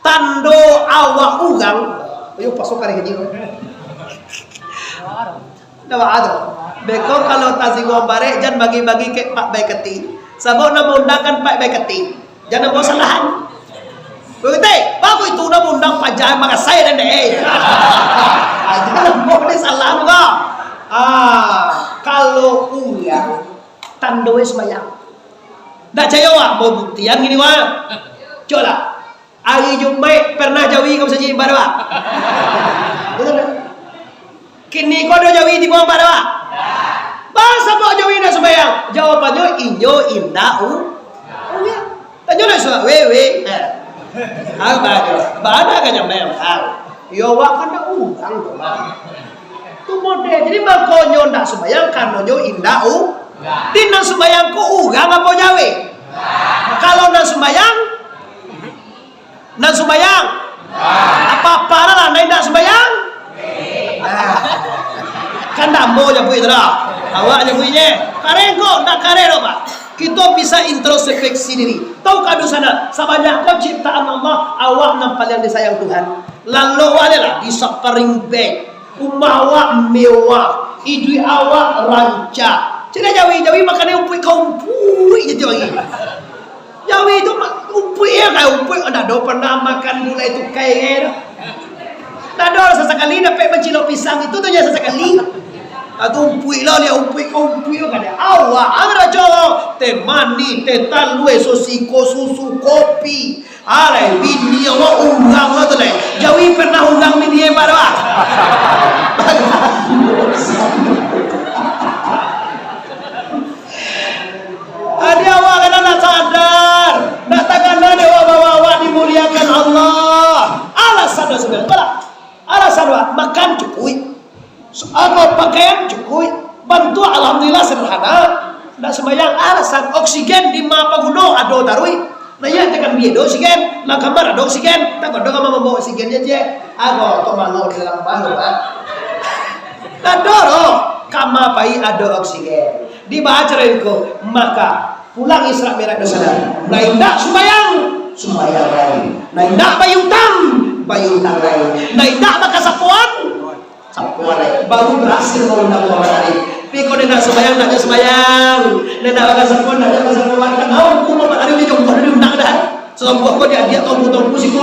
Tando awak urang, ayo pasokan lagi jiwa. Dah baa tu. Beko kalau tazinguang barek, jan bagi-bagi kek pak bai keti. Sabab nak maundangkan pak bai keti. Jan ambo salahan. Bai keti, bagus itu nak maundang paja marasai dan deh. Jan ambo ni salah tu kau. Ah, kalau urang tando sumbayang. Ndak cayo wak, mau buktian gini wak. Cubolah. Ari Jumaik pernah jawi ka musajik imbah tu, Pak? Betul tak? Kini ko ado jawi tibo imbah tu, Pak? Baa sabab jawi indak sumbayang? Jawabannyo, inyo indak u-, uya. Tanyolah suak, weh, weh. Eh. Apa tu? Bana ka nyambayang, Pak? Yo, awak kan ndak urang tu, Pak. Tu model. Jadi, makonyo ndak sumbayang, karanonyo indak u-, di nan sumbayang ko urang apo jawi? Kalau nan sumbayang, Nan sumbayang? Apa-apa lah, nan indak sumbayang? Nah. Kan damo japuik tu dah. Awak japuiknyo. Kareh ko, ndak kareh doh, Pak. Kito bisa introspeksi diri. Tahukah dosa nak? Sabanyak ko ciptaan Allah, awak nan paliang disayang Tuhan. Lalu awak ni lah, di saparing bag. Rumah awak mewah. Iduik awak rancak. Cina jawi-jawi makan umpuik ka umpuik je tiap hari. Jawi tu ma-, umpuik yo, kai umpuik, ndak ado pernah makan gulai tukai tu. Ndak ado, sasakali dapek mancilok pisang itu tu je sasakali. Ah, tu umpuik lah, liek umpuik ka umpuik tu kan. Awak, apo rajo? Teh manih, teh talua, sosiko, susu, kopi. Alai, bini awak urang lah tu lai. Jawi pernah urang bini hebat awak? Adi awak kadang ndak sadar, ndak takana dek awak bahwa awak dimuliakan Allah. Alasan dah sudah, apolah? Alasan awak, makan cukuik. Apo pakaian cukuik. Bantuak alhamdulillah sederhana. Ndak sumbayang, alasan oksigen di ma paguno ado taruih. Nah, iyo, tekan bilik ado oksigen, lah kamar ado oksigen, tak ado kamar mambawa oksigen je, cek. Apo, tok mango di dalam rumah, Pak? Ndak ado doh, kamar pai ado oksigen. Dibaco dari ko, maka pulang Isra Mi'raj doh sadar. Nah, indak sumbayang, sumbayang lai. Nah, indak bayia utang, bayia utang lai. Nah, indak bakasapoan, sapoan lai. Baru barasil maundang Muhammad Arif. Tapi kok ndak sumbayang, ndak sumbayang. Ndak bakasapoan, ndak bakasapoan. Kan awak Muhammad Arif ni jomblo diundang dah. Salambuah ko diadiak tongku-tongku siko.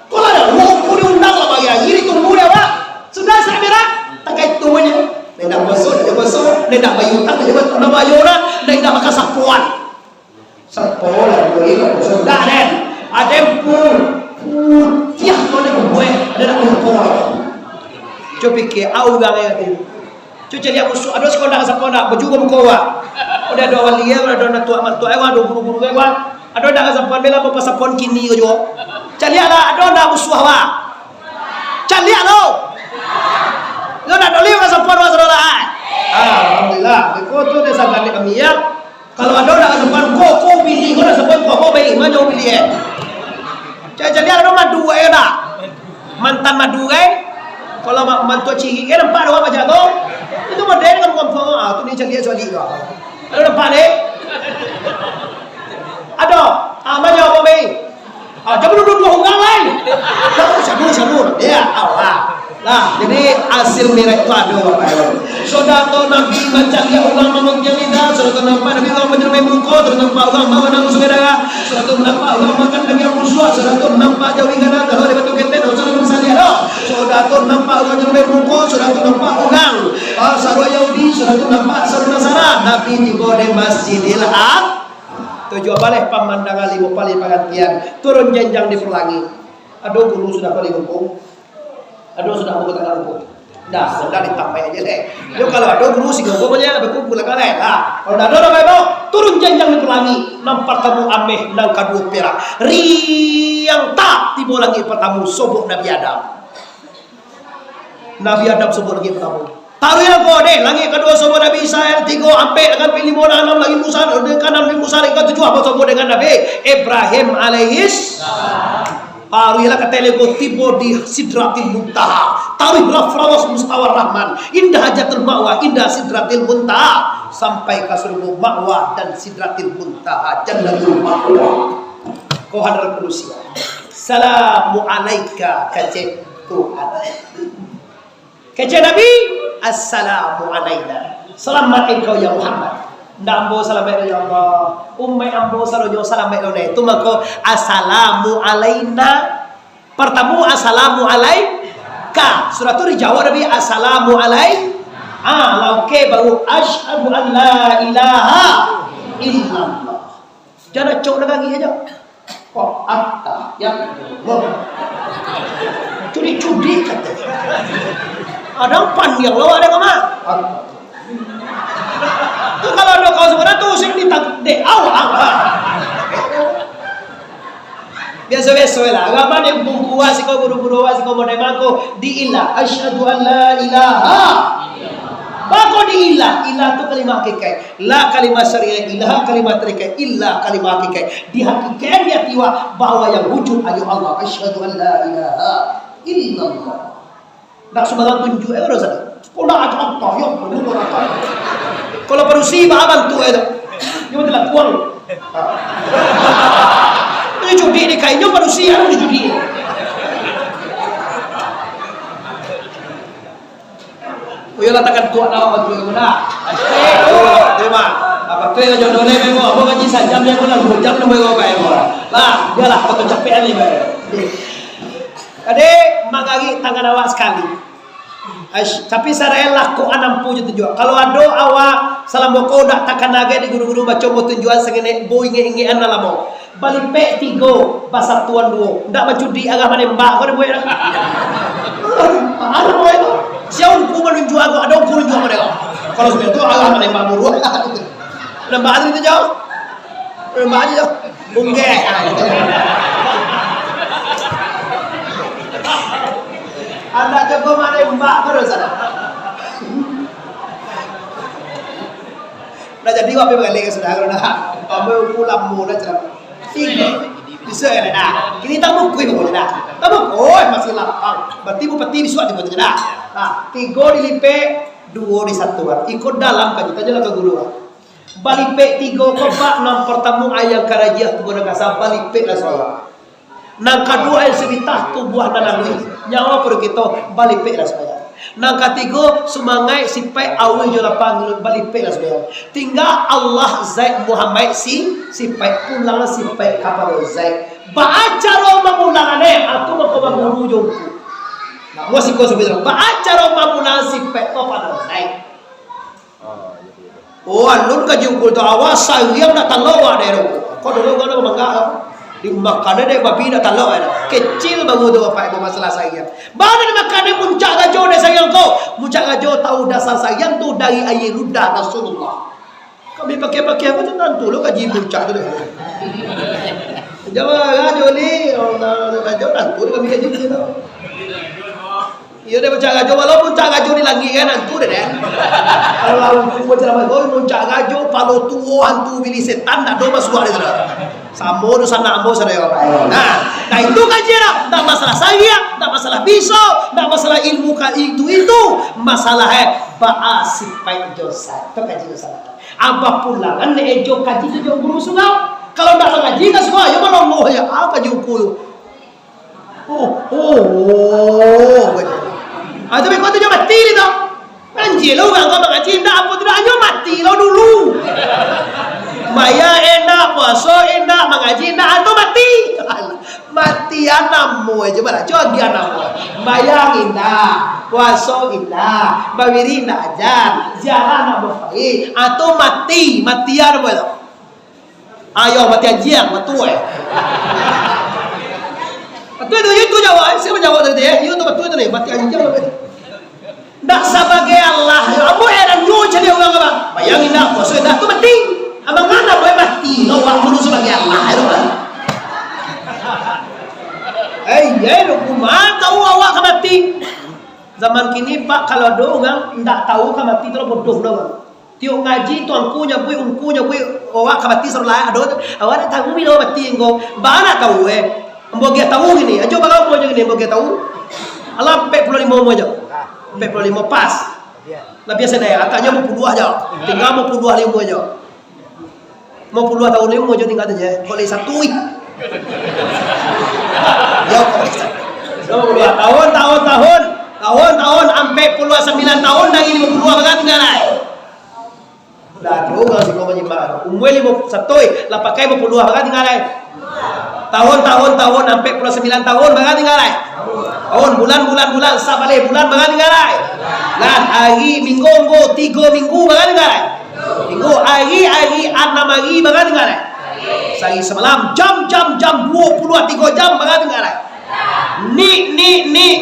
Kok lah dah, wah, kok diundang lah bagi aja, ditunggu deh, Pak. Sudah, Isra Mi'raj, takai tu aja. Ndak puaso, ndak puaso, ndak bayia utang, ndak bayia utang, ndak bayia urang, ndak, ndak bakasapoan. Sapoan lah, dua ribu, sudah, den. Ado pun, putiah kau ni bubuih, ado nak bubuih. Cubo pikia, urang yang tu. Cubo caliak musuah, ado siko ndak sapo ndak, baju ko muko awak. Udah ado wali, udah ado anak tuak, mak tuak, ado guru-guru, ado ndak sapo, bela bapasapoan kini ko juo. Caliaklah, ado ndak musuah awak? Caliak lo. Lo ndak doli ka sapoan awak sudah lah. Alhamdulillah, beko tu desa kami, ya. Kalau ado ndak sapan, ko, ko bini, ko ndak sapan, ko, ko bini, ma nyo bini, eh. Cari-cari ado madu, eh, dak? Mantan madu, eh. Kalau ma-, mantu cirik, eh, nampak doh macam tu. Itu model kan bukan, ah, tu ni cari cari lah. Ado nampak deh? Ado. Ah, ma nyo ko bini. Ah, jangan duduk dua urang lain. Sabu, sabu, sabu. Ya, Allah. Nah, jadi hasil Mi'raj tu ado, Bapak Ibu. Sudah tu Nabi mancaliak urang mamantiang lidah, sudah tu nampak Nabi urang manyerubai muko, sudah nampak urang bawa nang sungai darah, sudah tu nampak urang makan dagiang musuah, sudah tu nampak jawi gadang, kalau di batu ketek, sudah tu saliak tu. Sudah tu nampak urang manyerubai muko, sudah tu nampak urang, ah, sarua Yahudi, sudah tu nampak sarua Nasara. Nabi tibo di Masjidil Aqsa. Tujuah baleh pamandangan, limo baleh pagantian, turun janjang di pelangi. Ado guru sudah paling umpu, ado sudah buku tangan umpu. Dah, sudah ditampai aja deh. Yo, kalau ado guru si gogo punya, ado guru lah kalai. Lah, kalau dah ado, dah ado, turun janjang di pelangi. Nan partamo ameh, nan kaduo pirak. Riang tak tibo langik partamo, sobok Nabi Adam. Nabi Adam sobok langik partamo. Taruihlah ko deh, langik kaduo sobok Nabi Isa, yang tigo ampek, nan kaampek limo, nan kaanam lagi Musa, nan kaanam Nabi Musa, nan katujuah basobok dengan Nabi Ibrahim alaihis. Taruihlah ka ateh ko tibo di Sidratil Muntaha. Taruihlah Firdaus Mustawar Rahman, indah Jannatul Ma'wa, indah Sidratil Muntaha, sampai ka surga Ma'wa dan Sidratil Muntaha, Jannatul Ma'wa. Ko hadrat kudusi. Salamu alaika, kecek Tuhan. Kecek Nabi, "Assalamu alaina." Salamaik engkau, ya Muhammad. Ndak ambo salamaik doh, ya Allah. Umaik ambo sadonyo salamaik doh, nah. Itu mako, "Assalamu alaina." Partamo, "Assalamu alaika." Sudah tu dijawab Nabi, "Assalamu alai-," ah, lah oke, baru, "Asyhadu an la ilaha illallah." Jan acok nan kagik aja. Kok atah, ya? Curi-curi kata. Ada pandiang lo, ada kama? Tu kalau ada kau sebenarnya tu sing ditak-, dek awak. Biasa-biasa lah. Agama ni buku awak siko, guru-guru awak siko, model mangko diilah. Asyhadu an la ilaha. Mangko diilah. Ilah tu kalimah hakikat. La kalimah syariah, ilah kalimah tarikat, ilah kalimah hakikat. Di hakikat di hati awak bahwa yang wujud hanyo Allah. Asyhadu an la ilaha illallah. Ndak sumbarang tunjuak, eh, urang sana. Kok ndak ada apa, ya, perlu orang apa. Kalau padusi, bah, bantu, eh, tu. Dia betul lah, kuang. Ha. Ini judi ni, kayaknya padusi, anu, ni judi. Oh, iyolah, takkan tuak lah, bantu, eh, dah. Eh, tu, terima. Apa tu yang jodoh ni, memang, apa ngaji sajam, dia pun lah, dua jam, nambah, apa, eh, lah. Biarlah, kau tu capek ni, bah. Jadi, magarik tangan awak sakali. Aish, tapi sadai lakoan ampu jo tunjuak. Kalau ado awak salamo ko dak takana gai di guru-guru baco batunjuakan sangenek bo ingek-ingekan nan lamo. Balipek tigo, basatuan duo. Ndak bacudik arah manembak ko dibuek dah. Mahal boy tu. Sia ungku manunjuak ko, ado ungku nunjuak ko dek ko. Kalau sudah tu arah manembak buruak. Nampak tu jo? Nampak aja jo. Bunggek. Anak jago manembak terus ada. Dah jadi wapi balik ka sudah kalau dah. Ambo pulang mula cerita. Sini. Bisa ya dah. Kini tamu kui mula dah. Tamu kui masih lapang. Berarti bupati bisuak di dah. Nah, tigo dilipek, duo disatuan. Ikut dalam kan kita jalan ke guru. Balipek tigo ko, Pak, nan partamo ayang karajiah tu nan kasa, balipeklah sumbayang. Nan kaduo, aia sibitah tubuah nan aluih, nyawa paruik kito, balipeklah sumbayang. Nan katigo, sumangaik, sipaik, auih jo lapa ngiluik, balipeklah sumbayang. Tingga Allah, Zat, Muhammad, si, sipaik, pulang sipaik kapado Zat. Baa caro mamulangannyo, atu mako baguru jo ungku. Nah, musiko sabisa, baa caro mamulang sipaik ko pado Zat. Oh, alun kaji ungku tu, awak sariang dak talok awak dek ungku. Kok dulu kan manggak tu. Dimakan dek babi dak talok ado. Kecil baru tu bapak ibu masalah sariang. Bana dimakan dek muncak gajo dek sariang ko. Muncak gajo tahu dasar sariang tu dari aia ludah Rasulullah. Kami pakai-pakai apa tu, tantu lo kaji muncak tu deh. Jawa gajo ni, Allah gajo tantu kami kaji tu. Iyo, dek muncak gajo, walaupun muncak gajo di langik kan, hantu dek, kan? Kalau lah ungku baceramah, "Oi, muncak gajo, palo tuo, hantu bili setan, dak ado masuak di sinan." Samo dosa nak ambo sadonyo, Bapak. Nah, nah itu kaji dah. Ndak masalah sariang, ndak masalah pisau, ndak masalah ilmu ka itu, itu. Masalah, eh, baa sipaik jo Zat. Itu kaji masalah. Abah pulangan, eh, jo kaji tu jo guru surau. Kalau ndak mangaji ka surau, yo malongo ya, ah, kaji ungku tu. Oh, oh, oh, gitu. Ah, tapi kau tu nyo mati ni tau. Anjir lo urang kau mangaji indak, apo tu dak, nyo mati lo dulu. Bayar indak, puaso indak, mangaji indak, atau mati. Mati anam mo aja bala, coba lagi anam mo. Bayar indak, puaso indak, babiri indak ajan, ziarah indak bapai, atau mati, mati anam mo tu. Ayo, mati anjiang, batua, eh. Batua tu, iyo tu jawab, eh. Sia manjawab tadi, eh? Iyo tu, batua tu, eh. Mati anjiang, batua tu. Ndak sabagai Allah, yo. Ambo heran juo caliak urang, abang. Bayangin dah, puaso dah tu mati. Abang, ngana boleh mati? Lo, awak dulu sabagai Allah, yo, kan? Eh, iyo, lo, kumaha tahu awak ka mati? Zaman kini, Pak, kalau ado urang ndak tahu ka mati, tu lo bodoh lo, Bang. Tiok ngaji, tuangku nyabuik, ungku nyabuik, awak ka mati sarulah, ado tu. Awak ndak tahu bilo mati ko. Baa ndak tahu, eh. Ambo agiah tahu kini, ajo bara umua nyo kini, ambo agiah tahu. Alah, ampek puluah limo umua nyo. Ampek puluah limo pas. Labiah sadai, ataknyo ambo puluah jo. Tingga ambo puluah limo nyo. Ambo puluah tahu limo nyo tingga tu je. Kok lai satu, ih. Yo, kok lai satu. Limo puluah tahun, tahun, tahun. Tahun, tahun, ampek puluah sambilan tahun dari limo puluah, bara tingga lai? Dah ado urang siko manyimak. Umua limo, satoi, lah pakai bapuluah, bara tingga lai? Tahun, tahun, tahun, ampek puluah sambilan tahun, bara tingga lai? Tahun, bulan, bulan, bulan, sabaleh bulan, bara tingga lai? Lah, ari, minggu, minggu, tigo minggu, bara tingga lai? Minggu, ari, ari, anam ari, bara tingga lai? Sahari samalam, jam, jam, jam, duo puluah tigo jam, bara tingga lai? Nik, nik, nik.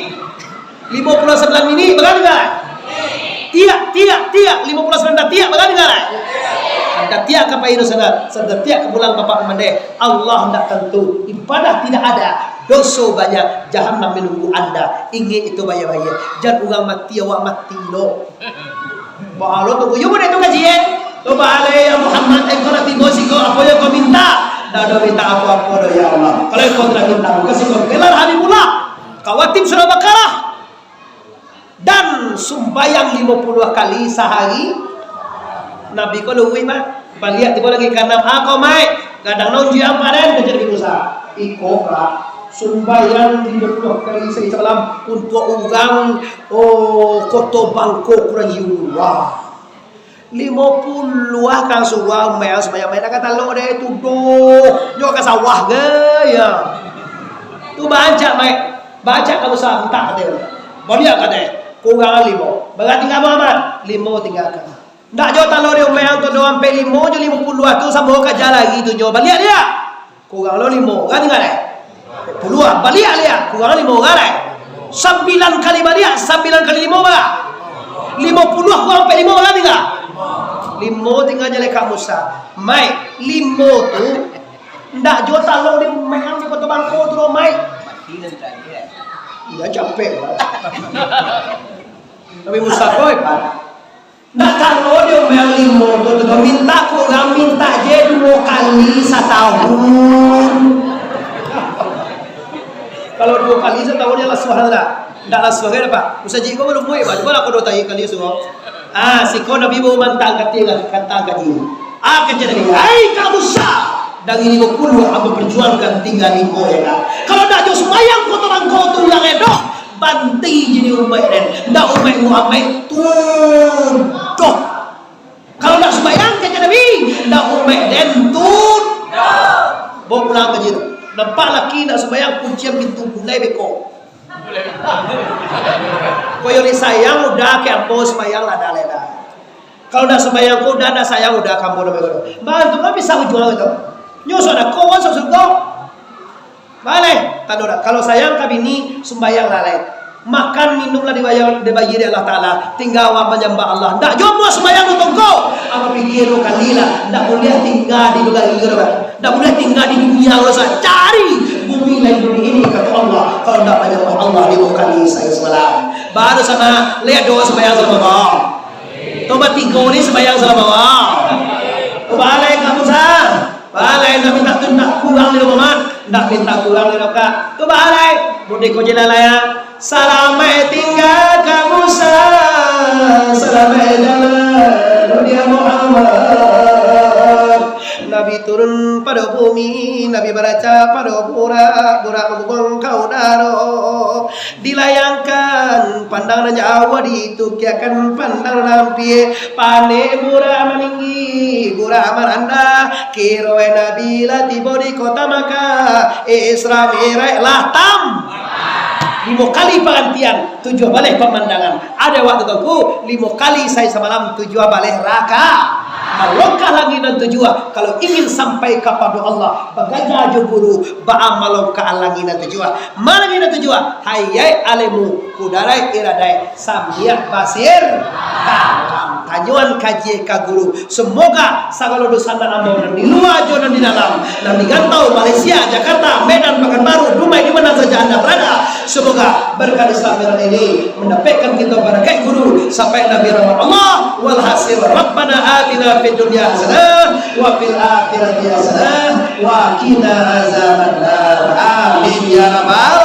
Limo puluah sambilan minit, bara tingga lai? Tiak, tiak, tiak, limo puluah sambilan tatiak, bara tingga lai? Tatiak ka pai dunsanak, tatiak ka pulang bapak mandeh. Allah ndak tantu, ibadah tidak ada, doso banyak, jahanam menunggu anda. Ingat itu baik-baik. Jan urang mati, awak mati lo. Baa lo tu, yo budak tu kaji, eh? Lo baa lai, ya Muhammad, engkau lah tibo siko, apo yang kau minta? Ndak ado minta apo-apo doh, ya Allah. Kalau engkau tidak minta, maka siko gelar Habibullah, Kawatib Surah Baqarah, dan sumbayang limo puluah kali sahari. Nabi ko luruih mah. Baliak tibo lagi ka anam, ah, ko mai. Gadang naun juo ampek den, kaja Nabi Musa. Iko ka, sumbayang limo puluah kali sahari samalam untuak urang, oh, Koto Bangko Kuranjiulu. Wah. Limo puluah ka suruah, umai sumbayang, mai nak ka talok deh, tuduh. Nyo ka sawah ge, ya. Tu bacak, mai. Bacak ka Musa, mintak ka den. Baliak ka den. Kurang limo. Bara tingga, Muhammad? Limo tingga ka. Ndak jo talok di umai tu doh, ampek limo jo limo puluah tu samo kaja lagi tu nyo. Baliak liak. Kurang lo limo. Bara tingga lai? Puluah. Baliak liak. Kurang limo. Bara lai? Sambilan kali baliak, sambilan kali limo bara? Limo puluah kurang ampek limo, bara tingga? Limo tingga jaleh ka Musa. Mai, limo tu ndak jo talok di umai di Koto Bangko tu doh, mai. Iyo, capek. Tapi Musa ko hebat. Ndak talok di umai limo tu, tu minta kurang, minta je duo kali satahun. Kalau duo kali satahun, yo lasuah lah. Ndak lasuah kan, Pak? Musajik ko balum buek, Pak. Cubolah ko duo kali suruah. Ah, siko Nabi baru mantang kata, kata kaji. Ah, kaja Nabi, "Hai ka Musa, dari limo puluah ambo perjuangkan tingga limo, ya kan? Kalau ndak jo sumbayang Koto Bangko tu urang edoh, banti jadi umaik den, ndak umaik Muhammad tuduh. Kalau ndak sumbayang," kaja Nabi, "ndak umaik den tuduh." Bawa pulang kaji tu. Nampak laki ndak sumbayang, kuncian pintu gulai beko. Koyo disayang, udah ke ambo sumbayang lah, dah lah, dah. Kalau ndak sumbayang ko, udah ndak sayang, udah ka ambo namo ko. Bantu kan bisa ujuang itu. Nyo sudah kawan surga. Baleh, tando dak. Kalau sayang ka bini, sumbayang lah lai. Makan, minum lah dibayar, dibayar dek Allah Ta'ala. Tingga awak manyambah Allah. Ndak jo muah sumbayang tu tongko. Apa pikir tu kali lah. Ndak buliah tingga di dunia ko, kan? Ndak buliah tingga di dunia ko, sa-, cari bumi lain bumi ini, kato Allah. Kalau ndak manyambah Allah limo kali sahari samalam. Baru sama, lihat doa sumbayang sama Allah. Tobat tigo ni sumbayang sama Allah. Tobat alai kamu sa. Balai, ndak minta tu, ndak kurang di rumah, ndak minta kurang di raka. Tu balai, mudik ko je lah, ya. Salamaik tingga ka Musa, salamaik jalan dunia Muhammad. Nabi turun pado bumi, Nabi baraca pado Burak, Burak mambubuang ka udaro. Dilayangkan pandang nan jauah, ditukiakan pandang nan ampia. Panek Burak maninggi, Burak marandah. Kiroe Nabi lah tibo di kota Makkah. Isra Mi'raj lah tam-, limo kali parantian, tujuah baleh pamandangan. Ado wakatu tu, limo kali sahari samalam, tujuah baleh raka. Malangkah langik nan tujuah, kalau ingin sampai kapado Allah, bagaja jo guru, baa malangkah langik nan tujuah. Ma langik nan tujuah? Hayat, ilmu, kudrat, iradat, samiak, basir, kalam. Tanyoan kaji ka guru. Semoga sagalo dunsanak ambo nan di lua jo nan di dalam, nan di rantau Malaysia, Jakarta, Medan, Pekanbaru, Dumai, di mana saja anda berada, semoga berkat Islam ini mendapatkan kita berkat guru sampai Nabi rahmat Allah. Walhasil, Rabbana atina fid dunya hasanah wa fil akhirati hasanah wa qina azabannar. Amin ya rabbal.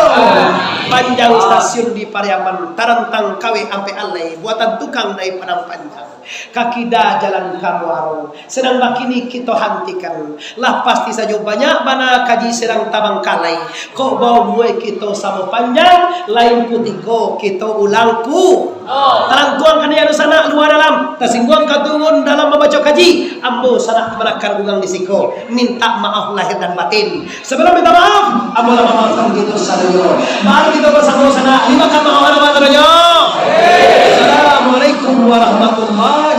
Panjang stasiun di Pariaman, tarantang kawek ampek alai, buatan tukang dari Padang Panjang. Ka kida jalan ka Muaro, sadang bakini kito hantikan. Lah pasti sajo banyak bana kaji sadang tabangkalai. Kok baumua kito samo panjang, lain kutiko kito ulang pu-, talantuang ka niaik dunsanak lua dalam, tasingguang ka turun dalam mambaco kaji, ambo sanak kamanakan urang di siko, mintak maaf lahir dan batin. Sabalum minta maaf, ambo lah mamaafkan kito sadonyo. Mari kito basamo sanak, lima kata maaf sadonyo. Assalamualaikum warahmatullahi